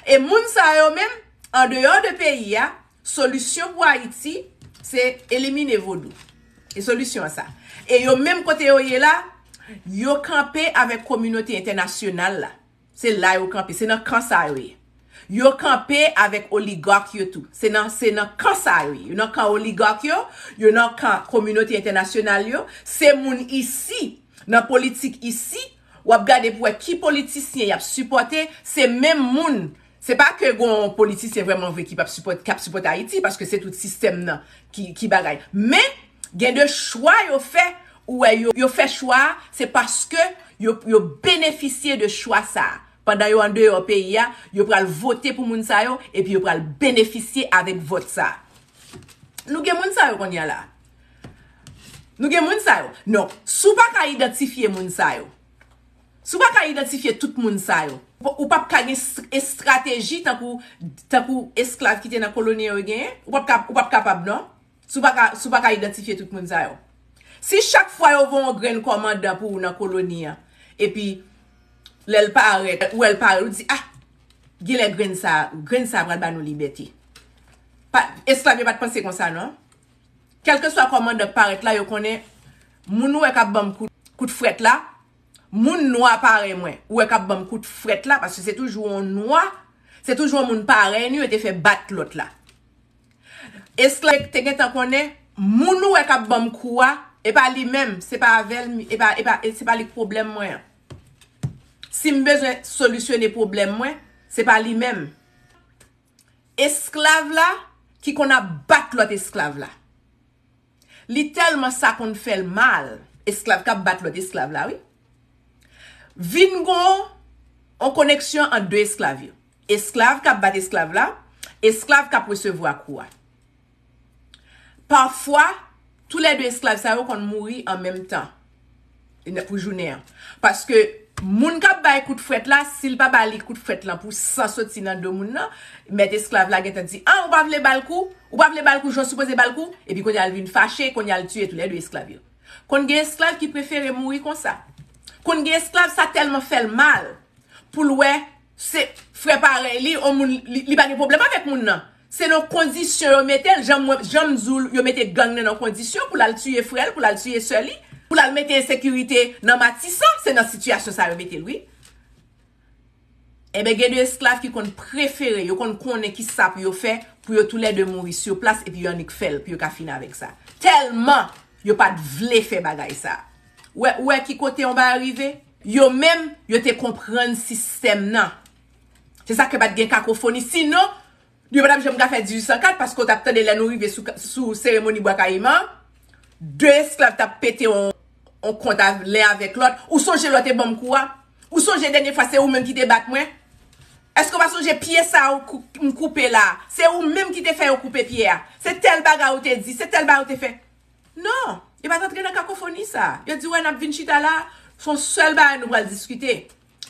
E moun sa yo menm, andeyò de peyi a, solisyon pou Ayiti, se elimine vodou. E solisyon an sa. E yo menm kote yo ye la, yo kanpe avèk kominote entènasyonal la. Se la yo kanpe, se nan kan sa yo ye. Yo kanpe avèk oligak yo tou. Se nan, se nan kan sa yo ye. Yo nan kan oligak yo, yo nan kan kominote entènasyonal yo. Se moun isi, nan politik isi, w ap gade pou wè ki politisyen y ap sipòte, se menm moun. Se pa ke gon politisyen vrèman vre ki p ap sipòte, k ap sipòte Ayiti, paske se tout sistèm nan ki, ki bagay. Men, gen de chwa yo fè, ou wè yo, yo fè chwa a, se paske yo, yo benefisye de chwa sa a. Pandan yo andeyò peyi a, yo pral vote pou moun sa yo, epi yo pral benefisye avèk vòt sa a. Nou gen moun sa yo kounye a la. Nou gen moun sa yo. Non, si w pa ka idantifye moun sa yo, si w pa ka idantifye tout moun sa yo, ou p ap ka gen s-, estrateji tankou, tankou esklav ki te nan koloni an yo genyen. Ou p ap ka, ou p ap kapab, non. Si w pa ka, si w pa ka idantifye tout moun sa yo. Si chak fwa yo voye yon grenn kòmandan pou ou nan koloni an, epi lè l parèt, ou wè l parèt, ou di, ah, genlè grenn sa, grenn sa pral ba nou libète. Pa, esklav yo pa t panse konsa, non. Kèlkeswa kòmandan k parèt la, yo konnen moun ou wè k ap ban m kout, kout frèt la, moun nwa parèy mwen, ou wè k ap ban m kout frèt la, paske se toujou yon nwa, se toujou yon moun parèy nou yo te fè bat lòt la. Esklav te gentan konnen, moun ou wè k ap ban m kou a, e pa li menm, se pa avè l, e pa, e pa, e se pa li k pwoblèm mwen an. Si m bezwen solisyone pwoblèm mwen, se pa li menm. Esklav la ki konn ap bat lòt esklav la. Li tèlman sa konn fè l mal, esklav k ap bat lòt esklav la, wi. Vin gon yon koneksyon ant de esklav yo. Esklav k ap bat esklav la, esklav k ap resevwa kou a. Pafwa, toulède esklav sa yo konn mouri an menm tan pou jounen an. Paske moun k ap bay kout frèt la, si l pa ba li kout frèt lan pou san soti nan do moun nan, mèt esklav la gentan di, ah, ou pa vle ba l kou? Ou pa vle ba l kou jan w sipoze ba l kou? Epi kounye a l vin fache, kounye a l tiye toulède esklav yo. Konn gen esklav ki prefere mouri konsa. Konn gen esklav sa tèlman fè l mal pou l wè se frè parèy li, yon moun li, li pa gen pwoblèm avèk moun nan. Se nan kondisyon yo mete l, jan mwen, jan m di w, yo mete gang nan nan kondisyon pou l al tiye frè l, pou l al tiye sè li, pou l al mete ensekirite nan Matisan, se nan sitiyasyon sa yo mete l, wi. Enben, gen de esklav ki konn prefere, yo konn konnen ki sa pou yo fè, pou yo toulède mouri sou plas, epi yo annik fè l, pou yo ka fini avèk sa. Tèlman yo pa t vle fè bagay sa. Ou wè, ou wè ki kote yon bagay rive? Yo menm, yo te konprann sistèm nan. Se sa ke pa t gen kakofoni. Sinon, Yo pa t ap janm ka fè dizuit san kat, paske w t ap tande lè nou rive sou, sou seremoni Bwa Kayiman, de esklav t ap pete yon, yon kont len avèk lòt. Ou sonje lè w te ban m kou a? Ou sonje dènye fwa se ou menm ki te bat mwen? Èske w pa sonje pye sa a ou kou- m koupe la? Se ou menm ki te fè yo koupe pye a. Se tèl bagay ou te di, se tèl bagay ou te fè. Non, yo pa t antre nan kakofoni sa a. Yo di, wè, n ap vin chita la, se yon sèl bagay nou pral diskite.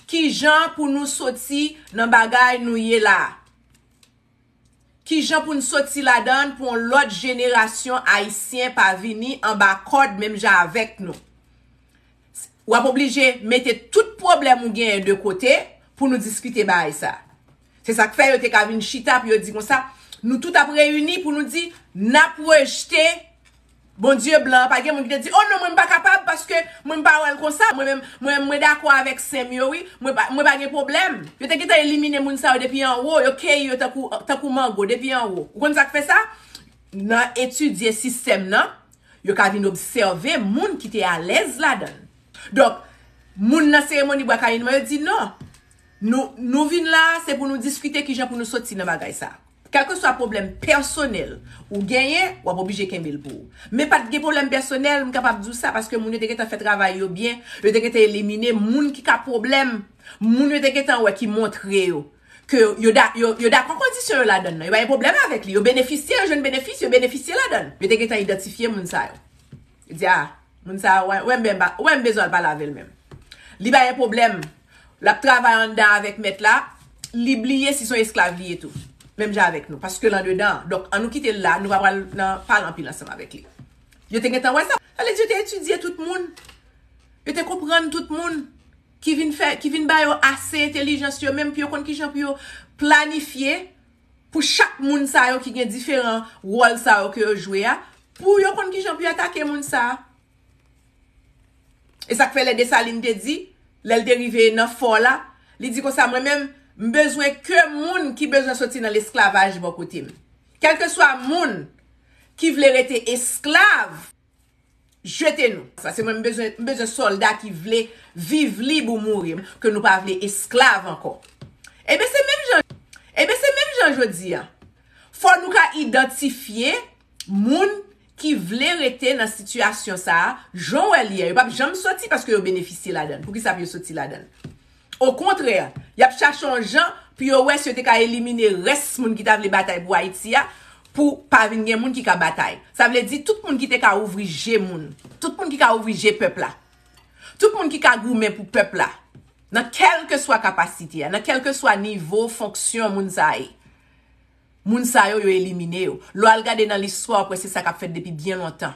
Kijan pou nou soti nan bagay nou ye la a? Kijan pou n soti ladan l pou yon lòt jenerasyon ayisyen pa vini anba kòd menm jan avèk nou? W ap oblije mete tout pwoblèm ou genyen de kote pou nou diskite bagay sa. Se sa k fè yo te ka vin chita pou yo di konsa, nou tout ap reyini pou nou di, n ap rejte Bondye blan an. Pa gen moun ki te di, oh non, mwen m pa kapab paske mwen m pa wè l konsa. Mwen menm, mwen, mwen dakò avèk sè m yo, wi. Mwen pa, mwen pa gen pwoblèm. Yo te gentan elimine moun sa yo depi anwo. Yo keyi yo tankou, tankou mango depi anwo. Ou konn sa k fè sa? Nan etidye sistèm nan, yo ka vin obsève moun ki te alèz ladan l. Donk, moun nan seremoni Bwa Kayiman yo di non. Nou, nou vin la, se pou nou diskite kijan pou nou soti nan bagay sa. Kèlkeswa pwoblèm pèsonèl ou genyen, w ap oblije kenbe l pou ou. Men pa t gen pwoblèm pèsonèl, m kapab di w sa, paske moun yo te gentan fè travay yo byen, yo te gentan elimine moun ki ka pwoblèm, moun yo te gentan wè ki montre yo ke yo, yo, da- yo, yo dakò kondisyon yo ladan l nan, yo pa gen pwoblèm avèk li, yo benefisye, yo jwenn benefis, yo benefisye ladan l. Yo te gentan idantifye moun sa yo. Yo di, a, moun sa a, wè, wè, m, wè, m bezwen al pale avè l menm. Li pa gen pwoblèm. L ap travay anndan avèk mèt la, li bliye si se yon esklav li ye tou. Menm jan avèk nou, paske l andedan. Donk, an nou kite l la, nou pa pral nan pale anpil ansanm avèk li. Yo te gentan wè sa. Sa vle di yo te etidye tout moun. Yo te konprann tout moun ki vin fè, ki vin ba yo ase entèlijans yo menm pou yo konn kijan pou yo planifye pou chak moun sa yo ki gen diferan wòl sa yo ke yo jwe a, pou yo konn kijan pou yo atake moun sa a. E sa k fè lè Desalin te di, lè l te rive nan fò la, li di konsa, mwen menm, m bezwen ke moun ki bezwen soti nan lesklavaj bò kote m. Kèlkeswa moun ki vle rete esklav, jete nou. Sa se mwen, m bezwen, m bezwen sòlda ki vle viv lib ou mouri, ke nou pa vle esklav ankò. Ebyen, se menm jan, ebyen, se menm jan jodi a. Fò nou ka idantifye moun ki vle rete nan sitiyasyon sa a, jan w wè li a, yo p ap janm soti paske yo benefisye ladan l. Poukisa pou yo soti ladan l? Okontrè, y ap chache yon jan pou yo wè si yo te ka elimine rès moun ki ta vle batay pou Ayiti a, pou pa vin gen moun ki ka batay. Sa vle di tout moun ki te ka ouvri je moun, tout moun ki ka ouvri je pèp la, tout moun ki ka goumen pou pèp la, nan kèlkeswa kapasite a, nan kèlkeswa nivo fonksyon moun sa a ye. Moun sa yo, yo elimine yo. Lè w al gade nan listwa, w ap wè se sa k ap fèt depi byen lontan.